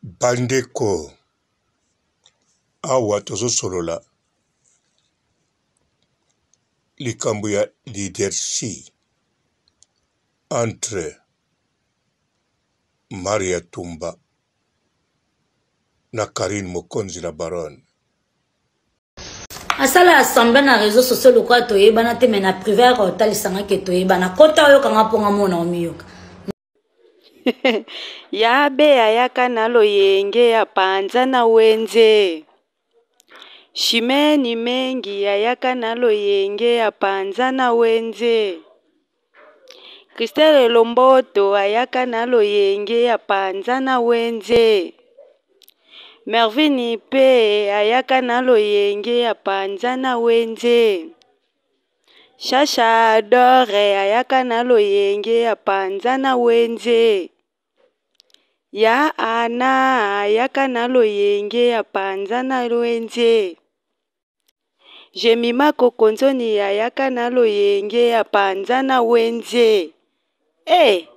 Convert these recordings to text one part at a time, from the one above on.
Bandeko awa tozo solola likambo ya leadership entre Maria Tumba na Carine Mokonzi la Baronne. Asala assemble na réseau sociaux lokola toyebana te mais na privé ayaka kotalisanga ke toyebana kota oyokanga mpo nga mona omiyoka. Yabe ayaka na loyenge ya panza na wenze. Chimene Mengi ayaka na loyenge ya panza na wenze. Christelle Lomboto ayaka na loyenge ya panza na wenze. Mervine pe ayaka na loyenge ya panza na wenze. Shasha Dore ayaka na loyenge ya panza na wenze. Ya Ana ayaka na loyenge ya panza na wenze. Jemima Kokonzoni ayaka na loyenge ya panza na wenze. Eh!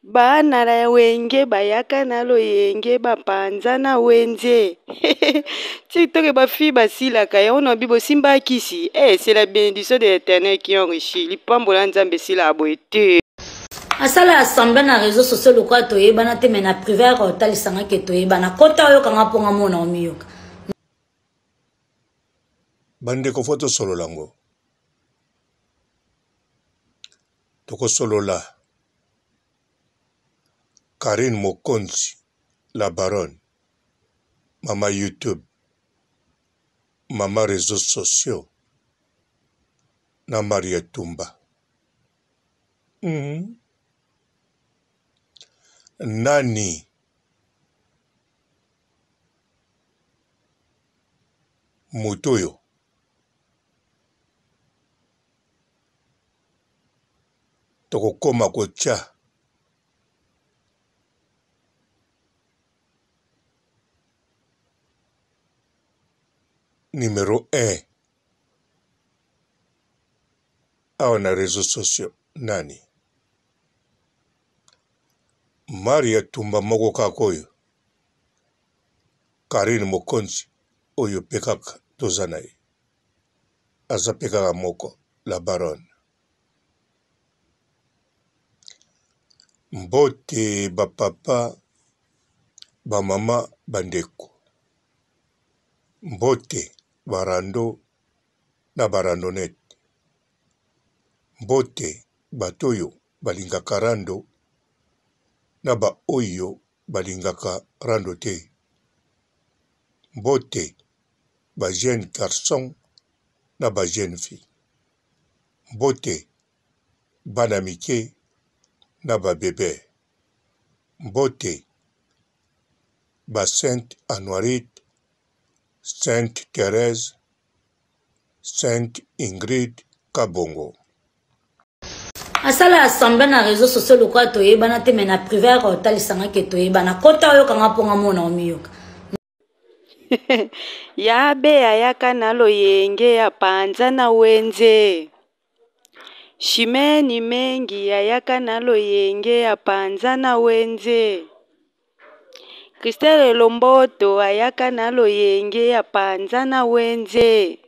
Bana ya wenge bayaka na loyenge bapanza na wenze. TikTok ba fille basilaka yango na bibo simba kisi. Eh, c'est la bénédiction de l'Éternel qui enrichit. Lipambola Nzambe sila boye te. Asala assemble na réseau sociaux lokola toyebana te mais na privé ayaka kotalisanga ke toyebana kota oyokanga mpo nga mona omiyoka. Bandeko fo tosolola ngo tokosolola Carine Mokonzi la baronne mama youtube mama reseaux sociaux na Maria Tumba mm. Nani moto oyo tokokoma kotya numero 1 awa na reseaux sociaux nani? Maria Tumba moko kaka oyo Carine Mokonzi oyo pe kaka toza na ye aza pe kaka moko la baronne. Mbote ba papa, ba mama, ba ndeko. Mbote ba rando na ba randonnette. Mbote bato oyo balingaka rando na ba oyo balingaka rando te. Mbote ba jeunes garçons na ba jeunes filles. Mbote bana mike na ba bebe. Mbote ba sainte Anuarite, sainte Therèse, sainte Ingrid Kabongo. Asala assemble na réseau sociaux lokola toyebana te mais na privé ayaka kotalisanga ke toyebana kota oyokanga mpo nga mona omiyoka. Yabe ayaka na loyenge ya panza na wenze. Chimene Mengi ayaka na loyenge ya panza na wenze. Christelle Lomboto ayaka na loyenge ya panza na wenze.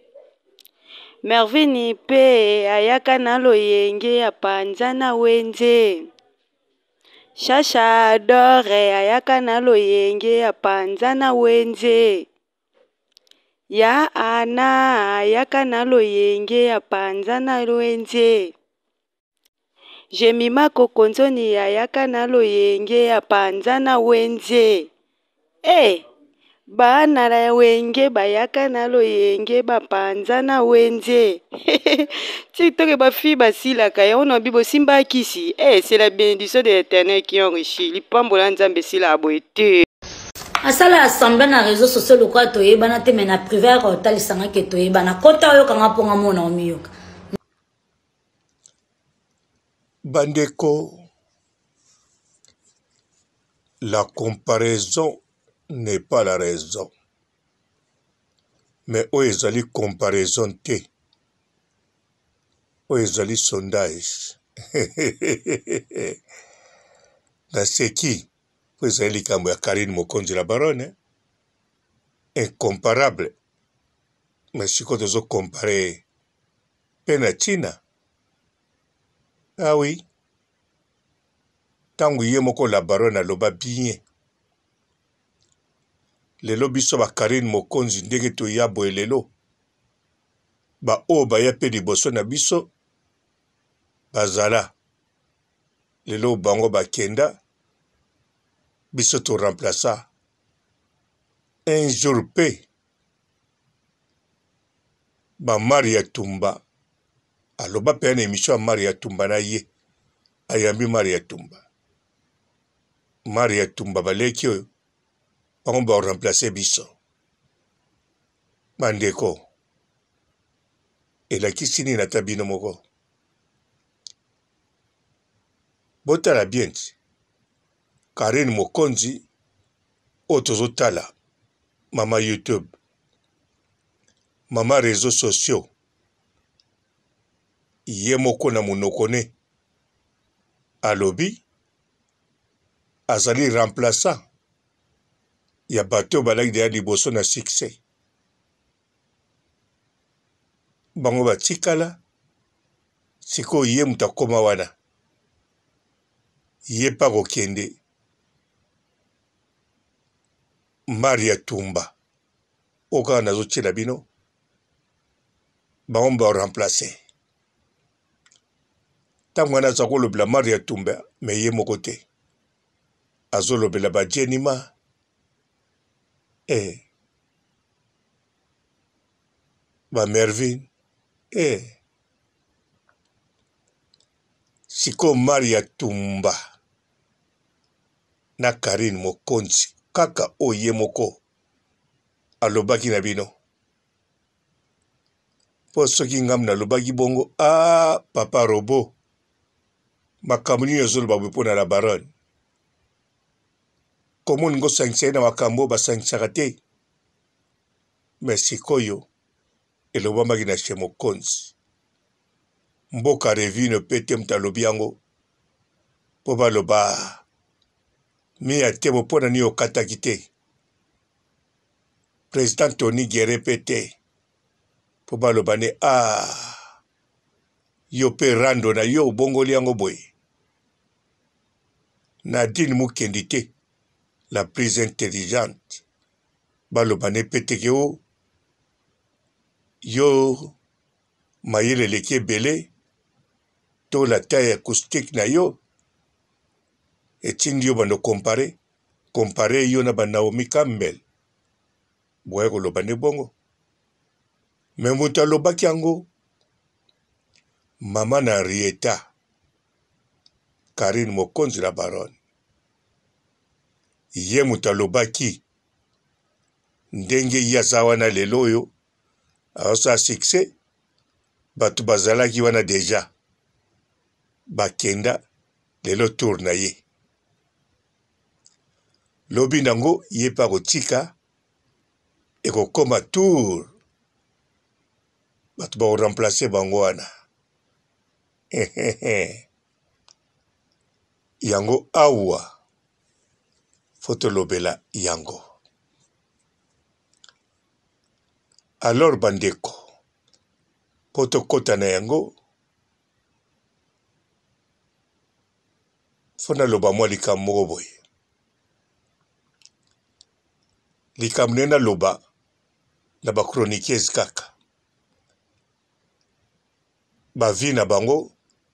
Mervine pe ayaka na loyenge ya panza na wenze. Shasha Dore ayaka na loyenge ya panza na wenze. Ya Ana ayaka na loyenge ya panza na wenze. Jemima Kokonzoni ayaka na loyenge ya panza na wenze. Eh! Bana ya wenge bayaka na loyenge bapanza na wenze. TikTok ba fille basilaka yango na bibo simba kisi. Eh, c'est la bénédiction de l'Éternel qui enrichit. Lipambola Nzambe sila boye te. Asala assemble na réseau sociaux lokola toyebana te mais na privé ayaka kotalisanga ke toyebana kota oyokanga mpo nga mona omiyoka. Bandeko, la comparaison n'est pas la raison. Mais oyo ezali comparaison te. Oyo ezali sondage. Naseki. Mpo ezali likambo ya Carine Mokonzi la baronne incomparable mais sikoyo tozo compare mpe na China ah oui ntango ye moko la baronne aloba bien lelo biso ba Carine Mokonzi ndenge toya boye lelo ba oyo baya mpe liboso na biso bazala lelo bango bakenda biso to remplaça un jour pe ba Maria Tumba aloba pe na emission ya Maria Tumba na ye ayambi Maria Tumba Maria Tumba baleki oyo bango ba remplacer biso bandeko elakisi nini ata bino moko Botala bien ti Carine mokonzi oyo tozotala mama YouTube mama reseaux sociaux ye moko na monoko ne alobi azali remplaçant ya bato oyo balaki deya liboso na succès bango batikala sikoyo ye moto akoma wana ye mpe akokende Maria Tumba oyo kaka nazotiela bino bango ba remplace ntango wana aza kolobela Maria Tumba me ye moko te azolobela ba Jenima eh ba Mervine eh sikoyo Maria Tumba na Carine Mokonzi kaka oyo ye moko alobaki na bino mpo soki ngambo nalobaki bongo a ah, papa robo makambo nini ozoloba boye mpo na la baronne Comment olingi osangisa ye na makambo oyo basangisaka te? Mais sikoyo elobamaki na chez Mokonzi. Mboka revino pe te moto alobi yango po baloba Mia Tebo mpo na nini okataki te? President Tony Guerre pe te po baloba ne ah yo pe rando na yo obongoli yango boye. Nadine Mukendi te la plus intelligente baloba ne pete ke o yo mayele eleki ebele to la taille acoustique na yo etindi yo bando compare compare yo na ba Naomi Campbell boye koloba nde bongo me moto alobaki yango mama na Henrietta Carine mokonzi la baronne ye moto alobaki ndenge ye aza wana lelo oyo azosala succès bato bazalaki wana deja bakenda lelo tour na ye lobi nango ye mpe akotika ekokoma tour bato bakoremplace bango wana Yango awa faut tolobela yango. Alors ba ndeko po tokota na yango faut naloba mwa likambo moko boye. Likambo nde naloba na ba chroniqueuses kaka. Ba vie na bango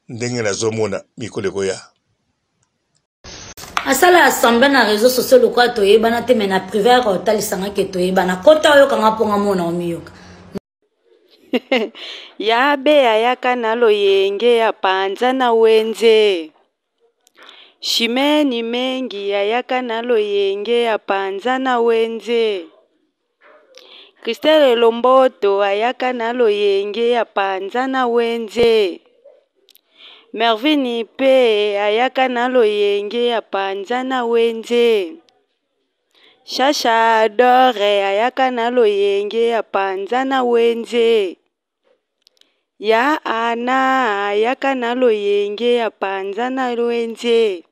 ndenge nazomona mikolo ekoya. Asala assemble na réseau sociaux lokola toyebana te mais na privé yaka otalisanga ke toyebana kota oyokanga mpo nga mona omiyoka. Yabe ayaka na loyenge ya panza na wenze. Chimene Mengi ayaka na loyenge ya panza na wenze. Christelle Lomboto ayaka na loyenge ya panza na wenze. Mervine pe ayaka na loyenge ya panza na wenze. Shasha Dore ayaka na loyenge ya panza na wenze. Ya Anna ayaka na loyenge ya panza na wenze.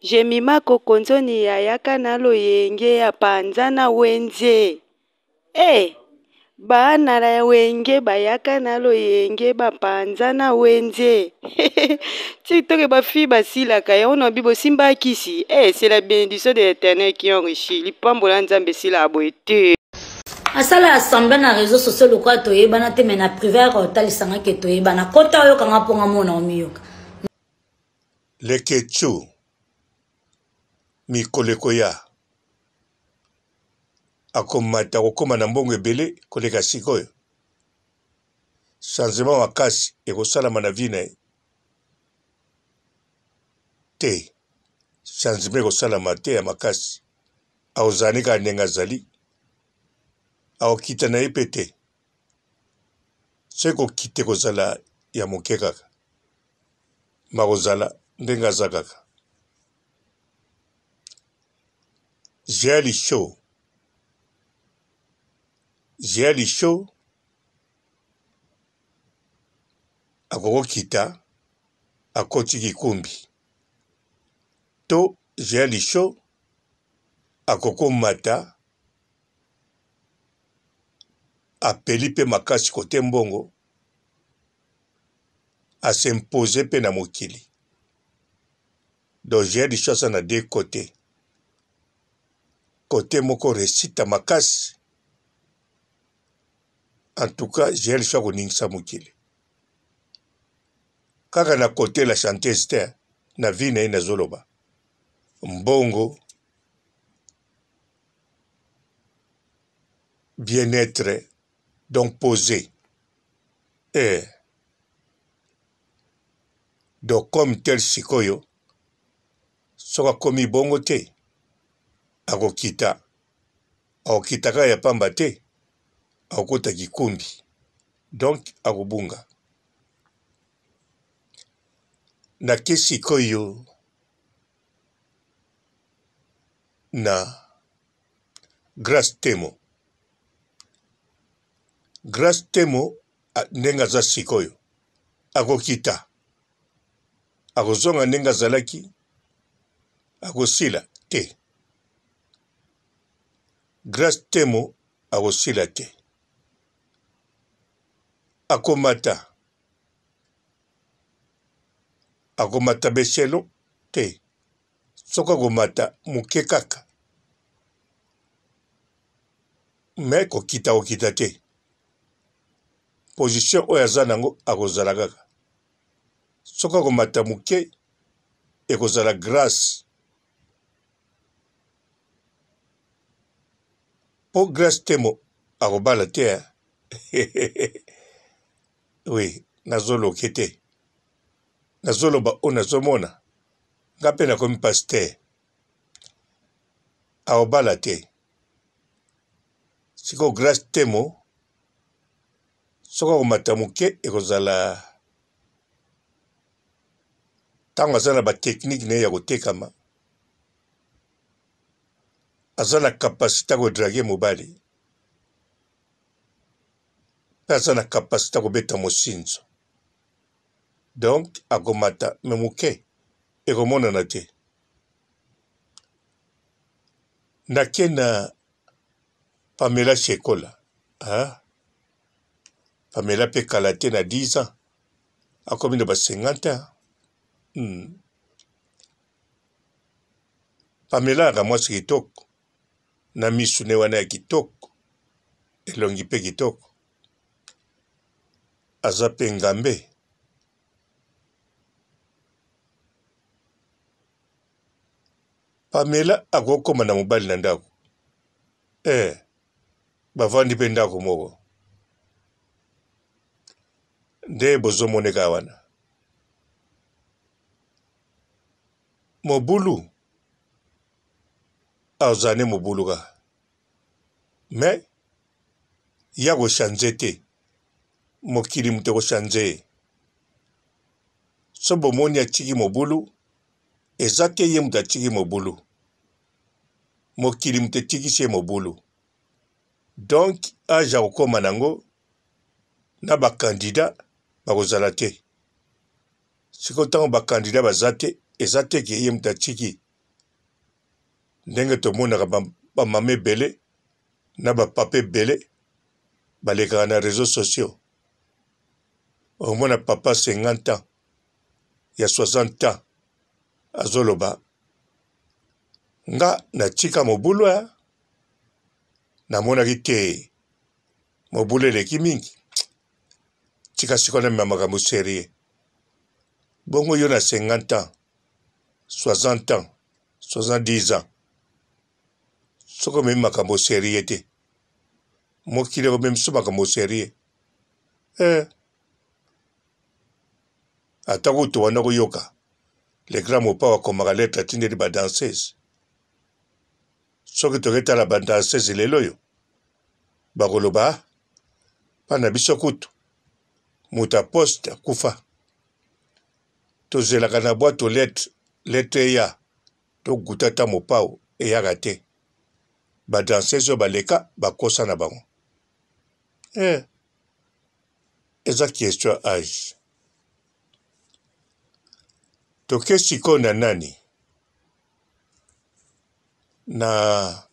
Jemima Kokonzoni ayaka na loyenge apanza na wenze eh Bana na wenge bayaka na loyenge bapanza na wenze. TikTok ba fille basilaka yango na bibo simba kisi. Eh c'est la bénédiction de l'Éternel qui enrichit. Lipambola Nzambe sila boye te. Asala assemblée na réseau sociaux lokola toyebana te mais na privé yaka otalisanga ke toyebana kota oyokanga mpo nga mona omiyoka. Leketchou mikolo ekoya akomata akokoma na mbongo ebele koleka sikoyo. Changement makasi ekosalama na vie na ye te. Changement ekosalama te ya makasi. Akozala ne kaka ndenge azali. Akokita na ye mpe te. Soki kokita ekozala ya moke kaka. Makozala ndenge aza kaka. Jael show Jael show akokokita akoti kikumbi to Jael show akokomata apeli mpe makasi kote mbongo a s'imposer mpe na mokili. Donc Jael show aza na deux cotes. Cote moko reussite ya makasi. En tout cas Jael show akoningisa mokili. Kaka na cote la chanteuse te, na vie na ye nazoloba. Mbongo, bien-etre, donc pose. Eh. Donc comme tel sikoyo soki akomi bongo te akokita akokita kaka ya pamba te akokota kikumbi donc akobunga nake sikoyo na Grace Temo Grace Temo ndenge aza sikoyo akokita akozonga ndenge azalaki akosila te Grace Temo akosila te akomata akomata beshelo te soki akomata moke kaka me kokita kokita te position oyo aza nango akozala kaka soki akomata moke ekozala grace po grace temo akobala te oui nazoloke te nazoloba oyo nazomona nga mpe nakomi pasteur akobala te sikoyo grace temo soki akomata moke ekozala ntango aza na bateknike na ye ya kotekama aza na kapasite ya kodrage mobali mpe aza na kapasite ya kobeta mosinzo donc akomata me moke ekomonana te nake na Pamela Shekola ah Pamela pe kala te na 10 ans akomi na ba 50 ans hmm. Pamela aka mwasi kitoko na misu ne wana ya kitoko elongi pe kitoko aza pe ngambe Pamela akokoma na mobali na ndako eh bavandi pe ndako moko nde bozomoneka wana mobulu azala nde mobulu kaka mais ye akochange te mokili moto ekochange ye so bomoni atiki mobulu Eza te ye moto atiki mobulu. Mokili moto etikisi ye mobulu. Donc age akokoma nango na ba candidats bakozala te. Sikoyo ntango ba candidats baza te, eza te ke ye moto atiki. Ndenge tomonaka ba mama ebele na ba papa ebele balekaka na reseaux sociaux. Omona papa 50 ans ya 60 ans azoloba nga natika mobulu eh? Namonaki te mobulu eleki mingi, tika sikoyo namema makambo serieux. Bongo yo na 50 ans, 60 ans, 70 ans, soki omemi makambo serieux te, mokili ekomemi so makambo serieux eh. Ata kutu wana koyoka le grand Mopao akomaka lettre atindeli ba danseuse. Soki toketala ba danseuse lelo oyo bakoloba bana biso kutu moto ya poste akufa, tozelaka na boite aux lettres, lettre eya toguta ata Mopao eyaka te. Ba danseuse oyo baleka bakosa na bango eh. Eza question ya age. Toke sikoyo na nani? Na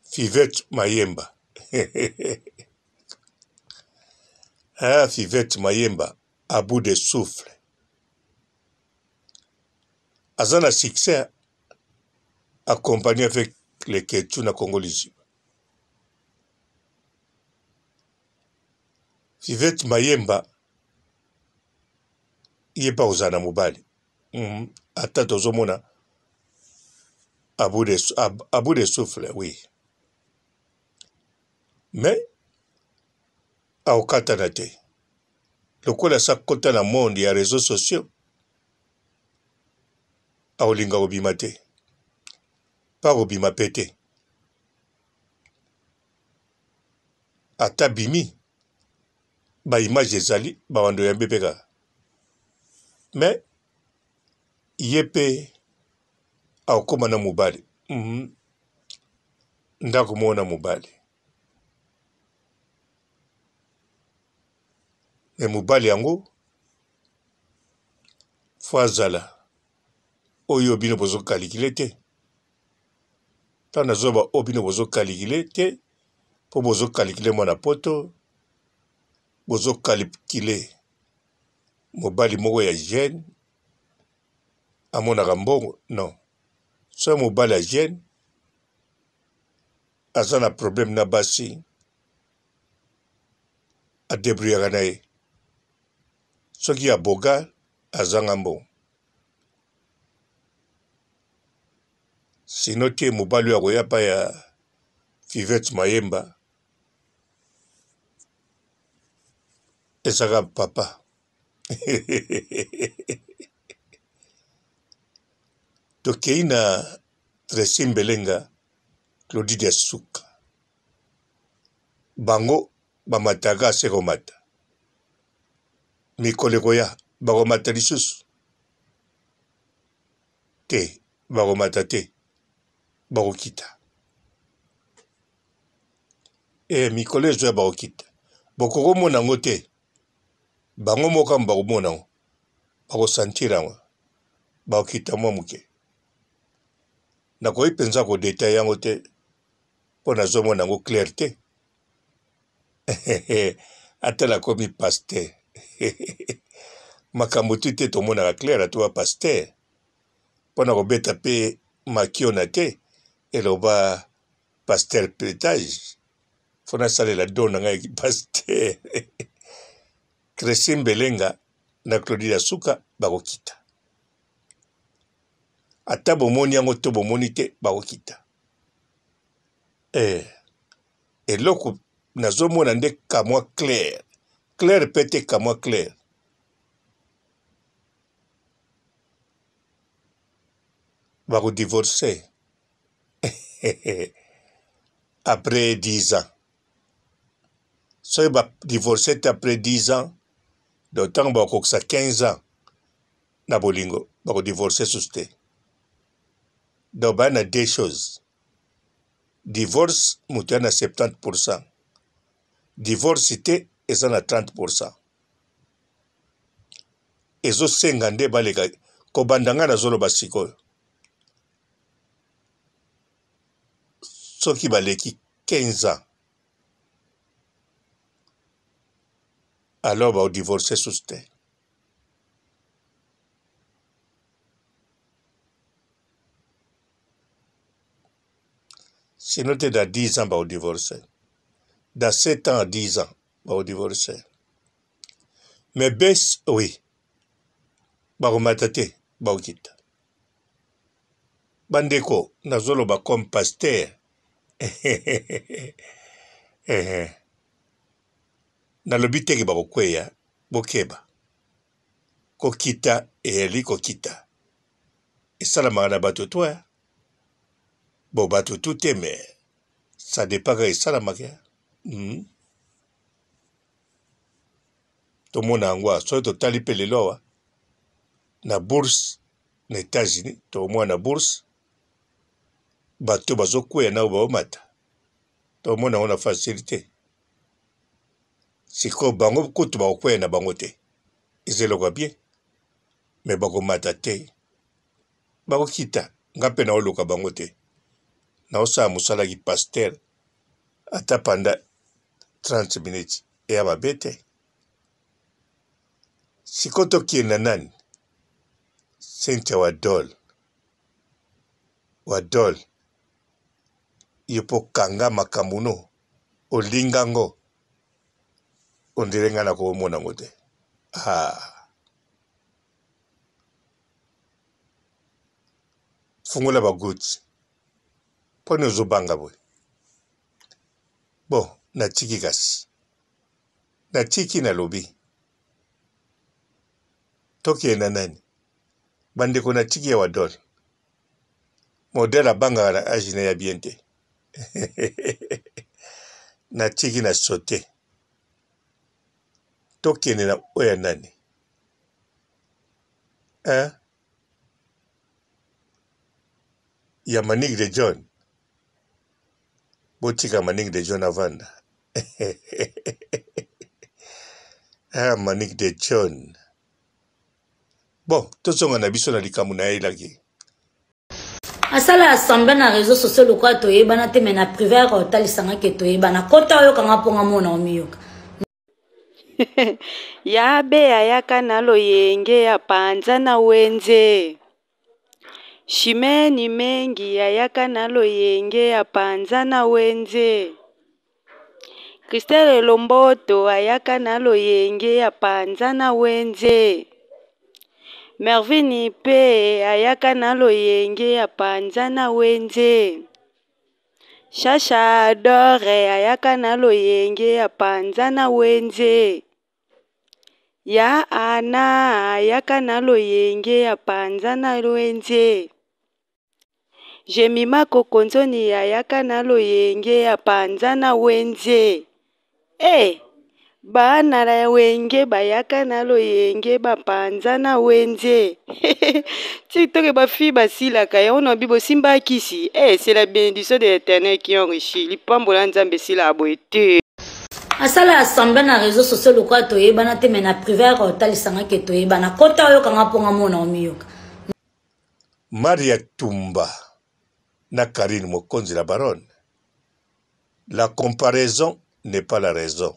Fivette Mayemba. Ah, Fivette Mayemba, à bout de souffle. Aza na succès accompagné avec le Ketchou na Congo Liziba. Fivette Mayemba ye mpe akozala na mobali ata tozomona à bout de, à bout de souffle, oui, mais akokatana te lokola asa kota na monde ya réseaux sociaux, akolinga kobima te mpe akobima mpe te. Ata bimi ba image ezali babando yambe mpe kaka, mais ye mpe akokoma na mobali ndako moko na mobali, mais mobali yango fo azala oyo bino bozo calculer te. Ntango nazoba oyo bino bozo calculer te, mpo bozo calculer mwana poto, bozo calculer mobali moko ya jeune amonaka mbongo non. Soki mobali ya jeune aza na problème na basi, adebrouillaka na ye. Soki ya boga azanga mbongo, sino te mobali oyo akoya pa ya Fivette Mayemba ezaka papa. Tokei na Tracy Mbelenga, Claudie Suka, bango bamataka se komata, mikolo ekoya bakomata lisusu te, bakomata te, bakokita. E mikolo ezoya bakokita, bokokomona yango te, bango moko bakomona yango, bakosentir yango, bakokita mwa moke. Nakoki mpenza kodetaille yango te mpo nazomona yango clair te. Ata nakomi pasteur makambo tu te tomonaka clair, ata ba pasteur mpo na kobeta mpe makiona te, eloba pasteur Petage, fo nasalela don na ngai pasteur. Tracy Mbelenga na Claudie Asuka bakokita, ata bomoni yango to bomoni te, bakokita. Eh, eloko nazomona nde kamwa clair clair pe te, kamwa clair bakodivorce après 10 ans. Soki badivorce te après 10 ans, donc ntango bakokokisa 15 ans na bolingo, bakodivorce susu te. Donc baya na deux choses: divorce moto ya na 70%, divorce te eza na 30%. Ezosenga nde baleka kobanda ngai nazoloba sikoyo. Soki baleki 15 ans, alors bao divorcer susu te. Sinon te dans 10 ans bao divorcer. Dans 7 ans à 10 ans bao divorcer. Mais baisse, oui. Bakomata te, bakokita. Bandeko, nazoloba comme pasteur. Nalobi te ke bakokweya, bokeba. Kokita eyali kokita. Esalamaka na bato to eh. Bon bato tout te mais ça dépend kaka esalamaka. Tomona yango awa soki totali mpe lelo awa na bourse na Etats-Unis tokomona na bourse bato bazokweya na baomata tomona yango na facilité sikoyo bango kutu bakokweya na bango te eza eloko ya bien me bakomata te bakokita nga mpe naoluka bango te naosala mosala ki pasteur ata panda 30 minutes eya mabe te sikoyo tokende na nani Cynthia Wadol Wadol yo mpo kanga makambo no olinga ngo ondire ngai nakomona ngo te ah. Fungola ba gouttes. Mpo nini ozobanga boye? Bon, natiki kasi. Natiki nalobi. Tokende na nani? Bandeko natiki ya Wadol. Modèle abangaka na age na ya bien te. Natiki na saute. Tokende na oyo ya nani? Hein? Ya Manick de John. Botika Manick de John avanda. Ah, Manick de John. Bon, tozonga na biso na likambo na yelaki. Asala assemblée na réseau sociaux lokola toyebana te mais na privé yaka otalisanga ke toyebana kota oyokanga mpo nga mona omiyoka. Yabe ayaka na loyenge ya panza na wenze. Chimene Mengi ayaka na loyenge ya panza na wenze. Christelle Lomboto ayaka na loyenge ya panza na wenze. Mervine pe ayaka na loyenge ya panza na wenze. Shasha Dore ayaka na loyenge ya panza na wenze. Ya Ana ayaka na loyenge ya panza na wenze. Jemima Kokonzoni ayaka na loyenge ya panza na wenze. Eh, bana na wenge bayaka na loyenge bapanza na wenze. TikTok ba fille basilaka yango na bibo simba kisi. Eh, c'est la bénédiction de l'Éternel qui enrichit. Lipambola Nzambe sila boye te. Asala assemblée na réseau sociaux lokola toyebana te mais na privé yaka otalisanga ke toyebana kota oyokanga mpo nga mona omiyoka. Maria Tumba na Carine Mokonzi la baronne, la comparaison n'est pas la raison.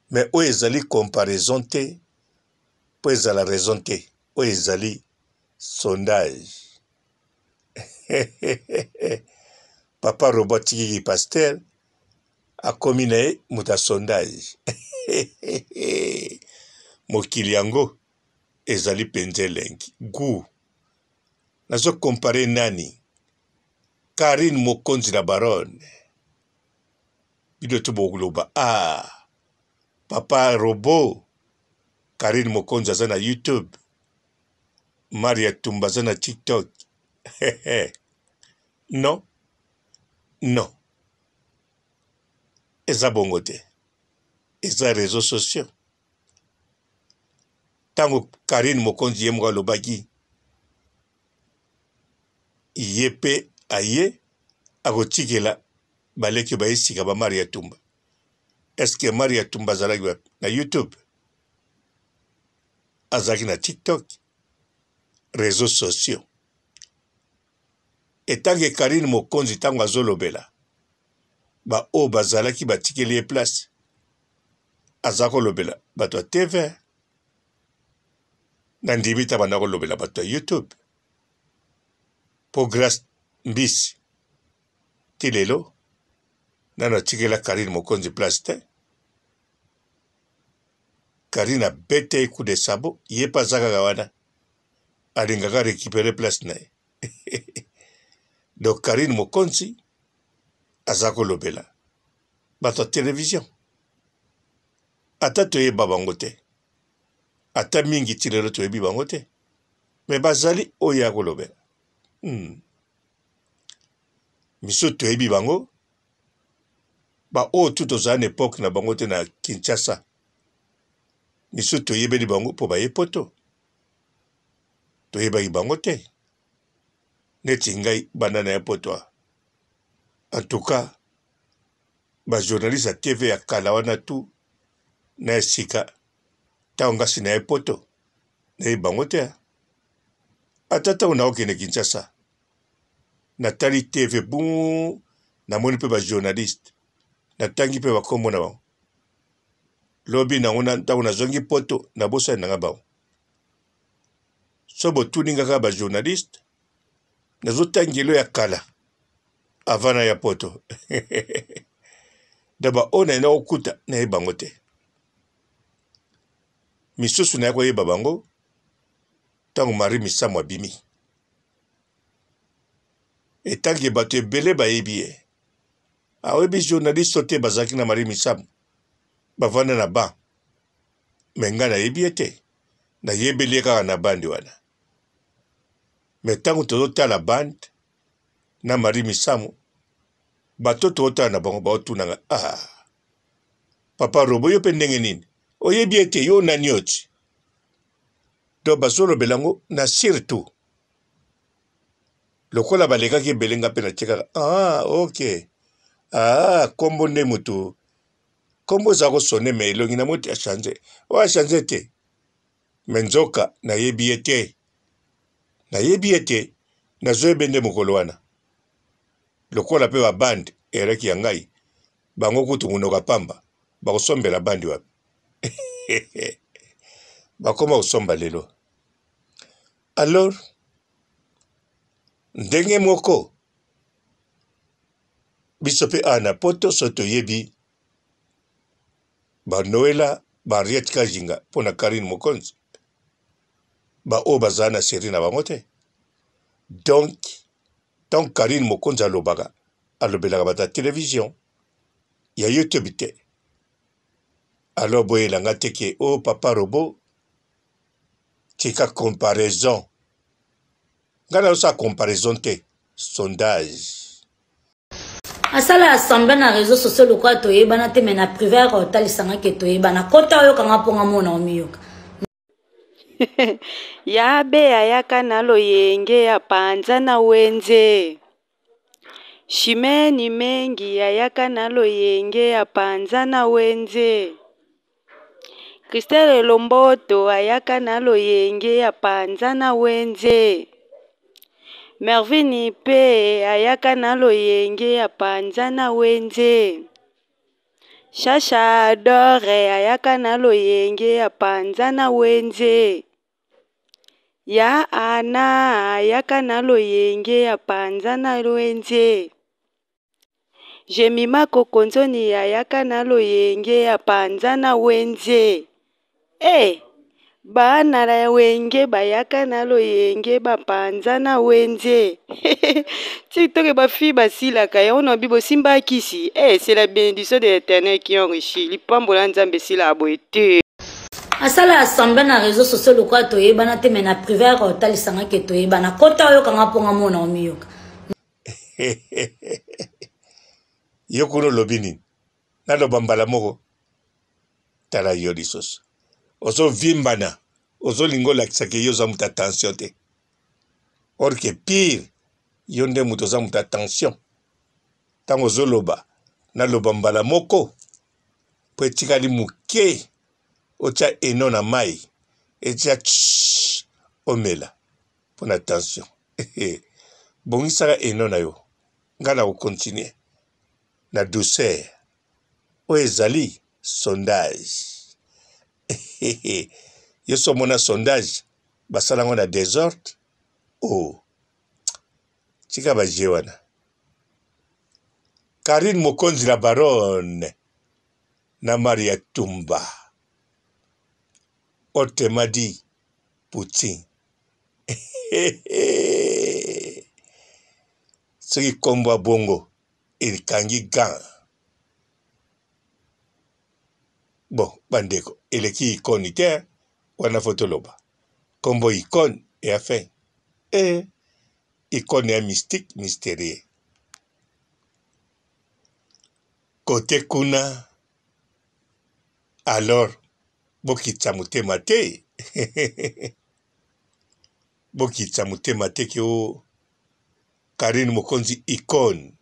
Mais oyo ezali comparaison te mpo ezala raison te, oyo ezali sondage. Papa Robot atikiki pasteur akomi na ye moto ya sondage. Mokili yango ezali mpenza elengi gout. Nazo comparer nani? Carine Mokonzi la baronne. Bino tu bokoloba ah papa robot Carine Mokonzi aza na YouTube, Maria Tumba aza na TikTok. Non, non, eza bongo te, eza réseaux sociaux. Ntango Carine Mokonzi ye moko alobaki ye mpe aye akotikela baleki baye sika ba Maria Tumba. Est-ce que Maria Tumba azalaki wapi? Na YouTube? Azalaki na TikTok? Réseaux sociaux. Etanke Carine Mokonzi ntango azolobela baoyo bazalaki batikeli ye place, aza kolobela bato ya TV. Nandimi te abanda kolobela bato ya YouTube mpo Grace Mbisi ti lelo nano atikela Carine Mokonzi place te. Carine abeta ye coup de sabot, ye mpe aza kaka wana alingaka recuperer place na ye. Donc Carine Mokonzi aza kolobela bato ya television, ata toyeba bango te, ata mingi ti lelo toyebi bango te, me bazali oyo ya kolobela. Misusu toyebi bango, baoyo tu tozala na epoke na bango te na Kinshasa, misusu toyebeli bango mpo baye poto, toyebaki bango te. Neti ngai banda na ya poto, en tout cas ba journaliste ya TV ya kala wana tu na ya sika, ntango ngasi na ye poto nayebi bango te. Ata ntango nakokende Kinshasa natali TV buu, namoni mpe ba journaliste, natangi mpe bakombo na bango. Lobi nango ntango nazongi poto nabosani nanga bango. So botuni nga kaka ba journaliste, nazotangelo ya kala avant na ya poto. Da ba oyo naye nakokuta nayebi bango te, misusu naye koyeba bango ntango Marie Misamu abimi. Etanke bato ebele bayebi ye, ayebi journaliste te bazalaki na Marie Misamu bavanda na ban, me ngai nayebi ye te, nayebeli ye kaka na bande wana. Me ntango tozotala bande na Marie Misamu, bato tozotala na bango baotuna nga, ah, papa Robo, yo mpe ndenge nini oyebi ye te, yo nani oti? Donc bazolobela yango na surtout lokola balekaki ebele, nga mpe natie kaka ah, ok, ah, kombo nde motu kombo eza kosone, me elongi na moti achange, oyo achange te, me nzoka nayebi ye te, nayebi ye te, nazoyebe nde mokolo wana lokola mpe babande eyalaki ya ngai, bango kutu monoko ya pamba bakosombela bandi wapi? Bakoma kosomba lelo. Alors ndenge moko biso mpe awa na poto so toyebi ba Noela, ba Henriette Kajinga mpo na Carine Mokonzi, baoyo bazala na serie na bango te. Donc tant Carine Mokonzi alobaka, alobelaka bato ya television ya YouTube te. Alors boyela nga te ke o oh, papa robot tika comparaison. Nga nazosala comparaison te, sondage. Asala assemblée na réseau sociaux lokola toyebana te, mais na privé yaka otalisanga ke toyebana. Kota oyokanga mpo nga mona omiyoka. Yabe ayaka na loyenge ya panza na wenze. Chimene Mengi ayaka na loyenge ya panza na wenze. Christelle Lomboto ayaka na loyenge ya panza na wenze. Mervine pe ayaka na loyenge ya panza na wenze. Shasha Dore ayaka na loyenge ya panza na wenze. Ya Ana ayaka na loyenge ya panza na wenze. Jemima Kokonzoni ayaka na loyenge ya panza na wenze. Eh, bana na wenge bayaka na loyenge bapanza na wenze. TikTok ba fille basilaka yango na bibo simba kisi. Eh, c'est la bénédiction de l'Éternel qui enrichit. Lipambola Nzambe sila boye te. Asala assemblée na réseau sociaux lokola toyebana te, mais na privé yaka otalisanga ke toyebana. Kota oyokanga mpo nga mona omiyoka. Yo kuna olobi nini? Naloba mbala moko, tala yo lisusu ozovimbana, ozolinga olakisa ke yo oza moto ya tension te, or ke pire yo nde moto oza moto ya tension. Ntango ozoloba naloba mbala moko mpo etikali moke otya eno na mai etya omela mpo na tension. Bongisaka eno na yo. Ngai na ko continuer na douceur. Oyo ezali sondage. Yo so omona sondage basala yango na desordre? Oh. Tika ba jeu wana. Carine Mokonzi la baronne na Maria Tumba. Autrement dit, Poutine. Soki kombo ya bongo ekangi gant. Bon, bandeko, eleki icone te, wana fo toloba. Kombo icone ya fin. Eh, icone ya mystique mystérieux. Kote kuna alors bokitisa motema te bokitisa motema te ke o Carine Mokonzi icone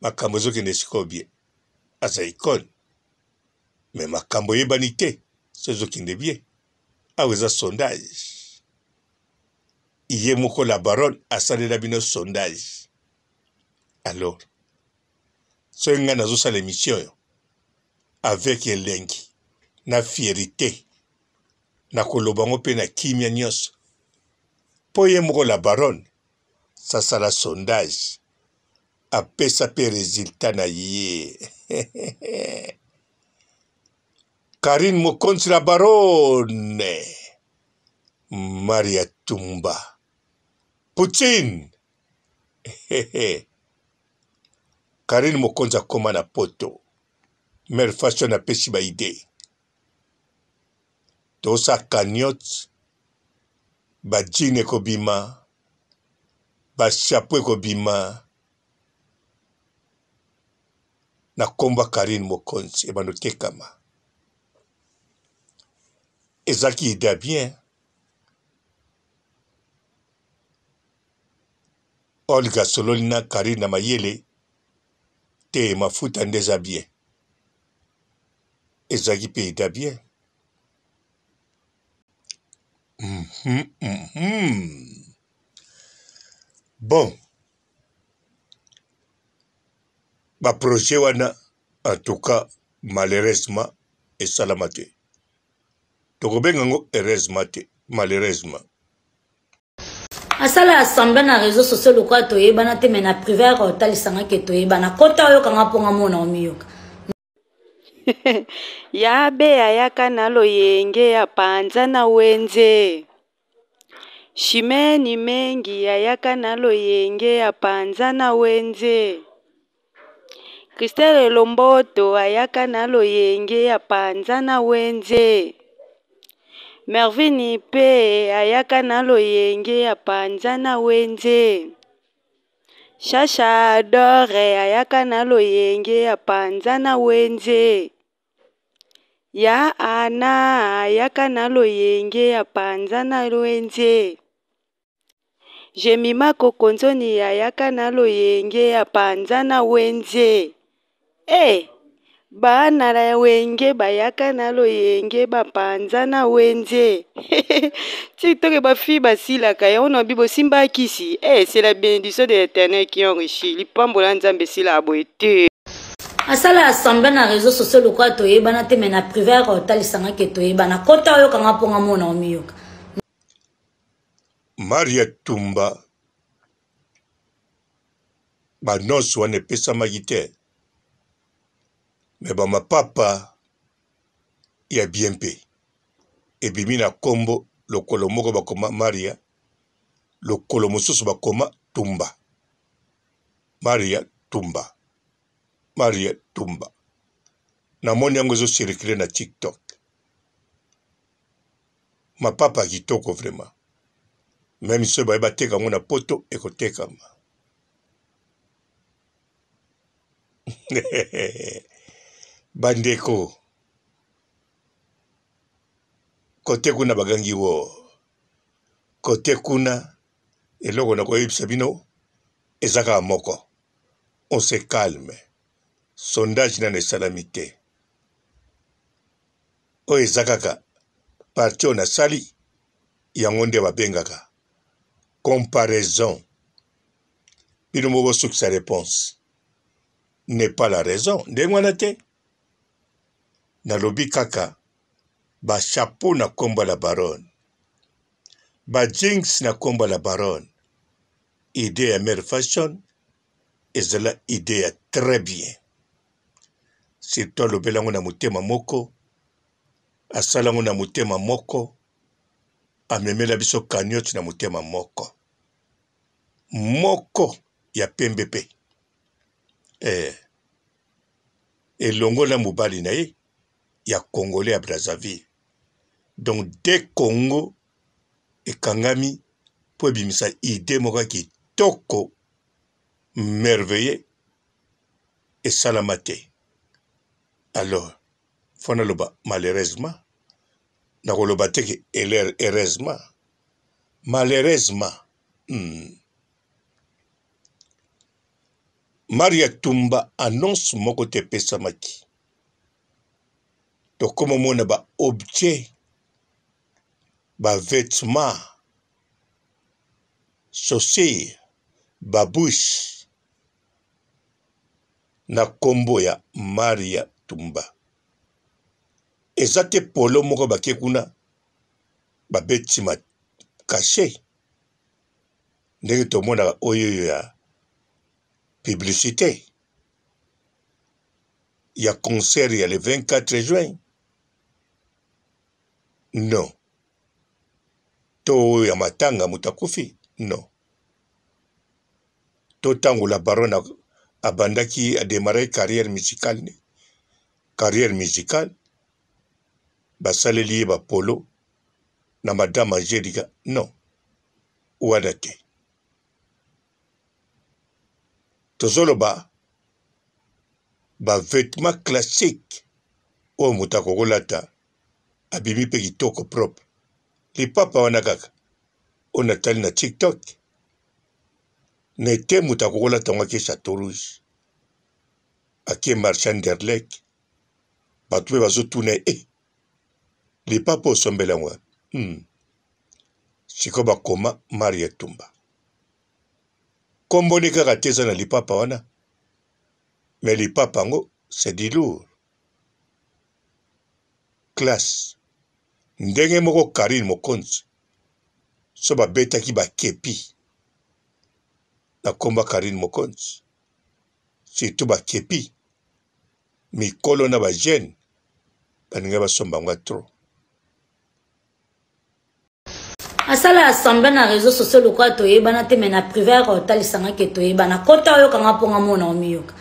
makambo ezokende sikoyo bien aza icone mais makambo eyebani te so ezokende bien awa eza sondage ye moko la baronne asalela bino sondage alors soki ngai nazosala emission oyo avec elengi na fierite nakoloba yango mpe na kimia nyonso mpo ye moko la baronne sasala sondage apesa mpe resultat na ye. Carine Mokonzi la baronne Maria Tumba Poutine Carine Mokonzi akoma na poto Mère Fashion apesi ba idee tosa cagnotte ba jean ekobima ba chapeau ekobima na kombo ya Carine Mokonzi ebanda otekama ezalaki idee ya bien Olga asololi na Carine na mayele te mafuta nde eza bien ezalaki mpe idee ya bien mm -hmm. Bon ba projet wana en tout cas malheureusement esalama te tokobenga yango heureusement te malheureusement. Asala assemble na réseau sociaux lokola toyebana te mais na privé yaka otalisanga ke toyebana kota oyokanga mpo nga mona omiyoka. Yabe ayaka na loyenge ya panza na wenze. Chimene Mengi ayaka na loyenge ya panza na wenze. Christelle Lomboto ayaka na loyenge ya panza na wenze. Mervine pe ayaka na loyenge ya panza na wenze. Shasha Dore ayaka na loyenge ya panza na wenze. Ya Ana ayaka na loyenge ya panza na wenze. Jemima Kokonzoni ayaka na loyenge ya panza na wenze. Eh, bana na wenge bayaka na loyenge bapanza na wenze. TikTok ba fille basilaka yango na bibo simba kisi. Eh, c'est la bénédiction de l'Éternel qui enrichit. Lipambola Nzambe sila boye te. Asala assemble na réseau sociaux lokola toyebana te mais na privé yaka otalisanga ke toyebana kota oyokanga mpo nga mona omiyoka. Maria Tumba ba nonce wana epesamaki te mais ba mapapa ya bien mpe ebimi na kombo lokolo moko bakoma Maria lokolo mosusu bakoma Tumba Maria Tumba Maria Tumba namoni yango ezo circuler na TikTok mapapa kitoko vraiment meme soki baye bateka yango na poto ekotekama bandeko kote kuna bagangi wo kote kuna eloko na koyebisa bino eza kaka moko on se calme sondage nano esalami te oyo eza kaka parti oyo nasali yango nde babengaka comparaison. Bino moko bosukisa reponse. N'est pas la raison. Ndenge wana te. Nalobi kaka ba chapeau na kombo la baronne. Ba jeans na kombo la baronne. Idee ya mère fashion ezala idee ya très bien. Surtout alobela yango na motema moko, asala yango na motema moko, amemela biso cagnotte na motema moko. Moko ya pembe pe. Eh. Elongo na mobali na ye ya Congolais ya Brazzaville. Donc de Congo ekangami mpo ebimisa idee moko ya kitoko merveilleux esalama te. Alors faut naloba malheureusement, nakoloba te ke heureusement, malheureusement. Maria Tumba annonce moko te epesamaki. Tokoma omona ba objets, ba vetements, chaussures, ba bouches na kombo ya Maria Tumba. Eza te polo moko bake kuna babeti ma cachet ndenge tomonaka oyo oyo ya publicité ya concert ya le 24 juin non to oyo ya matanga moto akufi non to ntango la baronne abandaki ademaraki carrière musicale ne carrière musicale basaleli ye bapolo na madame Angelica non wana te tozoloba ba vêtements classique oyo moto akokolata abimi mpe kitoko propre lipapa wana kaka oyo natali na tiktok na ete moto akokolata yango ake chateau rouge ake marché anderlek bato mpe bazotuna ye eh, lipapa osombela yango wapi Sikoyo bakoma Maria Tumba. Kombo nde kaka te eza na lipapa wana. Mais lipapa yango c'est du lourd. Classe. Ndenge moko Carine Mokonzi so babetaki ba kepi na kombo ya Carine Mokonzi. Surtout ba kepi mikolo na ba jeunes balingi basomba yango ya trop. Asala assemble na réseau sociaux lokola toyebana te mais na privé ayaka kotalisa nga ke toyebana. Kota oyoka nga mpo nga mona omiyoka.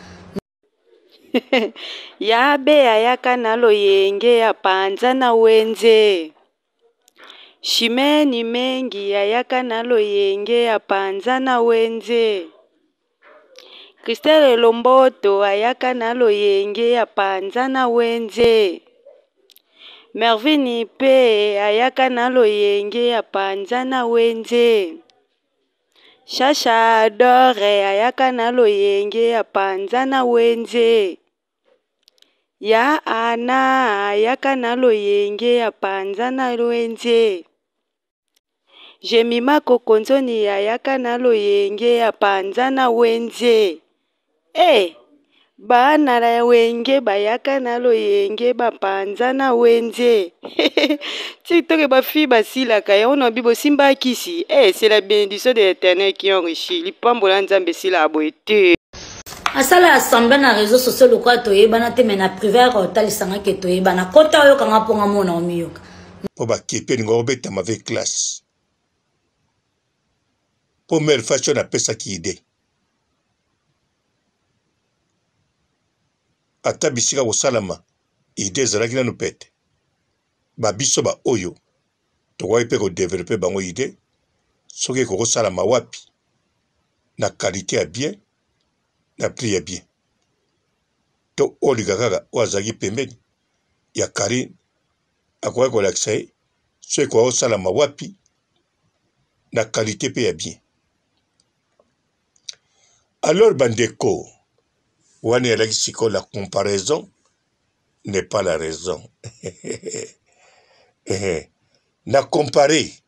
Yabe ayaka na loyenge ya panza na wenze. Chimene Mengi ayaka na loyenge ya panza na wenze. Christelle Lomboto ayaka na loyenge ya panza na wenze. Mervine pe ayaka na loyenge ya panza na wenze. Chacha Dore ayaka na loyenge ya panza na wenze. Ya Ana ayaka na loyenge ya panza na wenze. Jemima Kokonzoni ayaka na loyenge ya panza na wenze. Eh, bana na wenge bayaka na loyenge bapanza na wenze. TikTok ba fille basilaka yango na bibo simba kisi. Eh, c'est la bénédiction de l'Éternel qui enrichit. Lipambola Nzambe sila boye te. Asala assemble na réseau sociaux lokola toyebana te mais na privé ayaka kotalisa nga ke toyebana. Kota oyoka nga mpo nga mona omiyoka. Mpo bakepe elinga kobetama ve classe mpo mère fashion apesaki idee ata bisika kosalama idee ezalaki nanu pete ba biso ba oyo tokokaki mpe kodevelope bango idee soki ekoki kosalama wapi na qualité ya bien na prix ya bien to olika kaka oyo azalaki pembeni ya Carine akoki kolakisa ye soki ekoki kosalama wapi na qualité mpe ya bien alors bandeko wana elaki sikoyo la comparaison n'est pas la raison na compare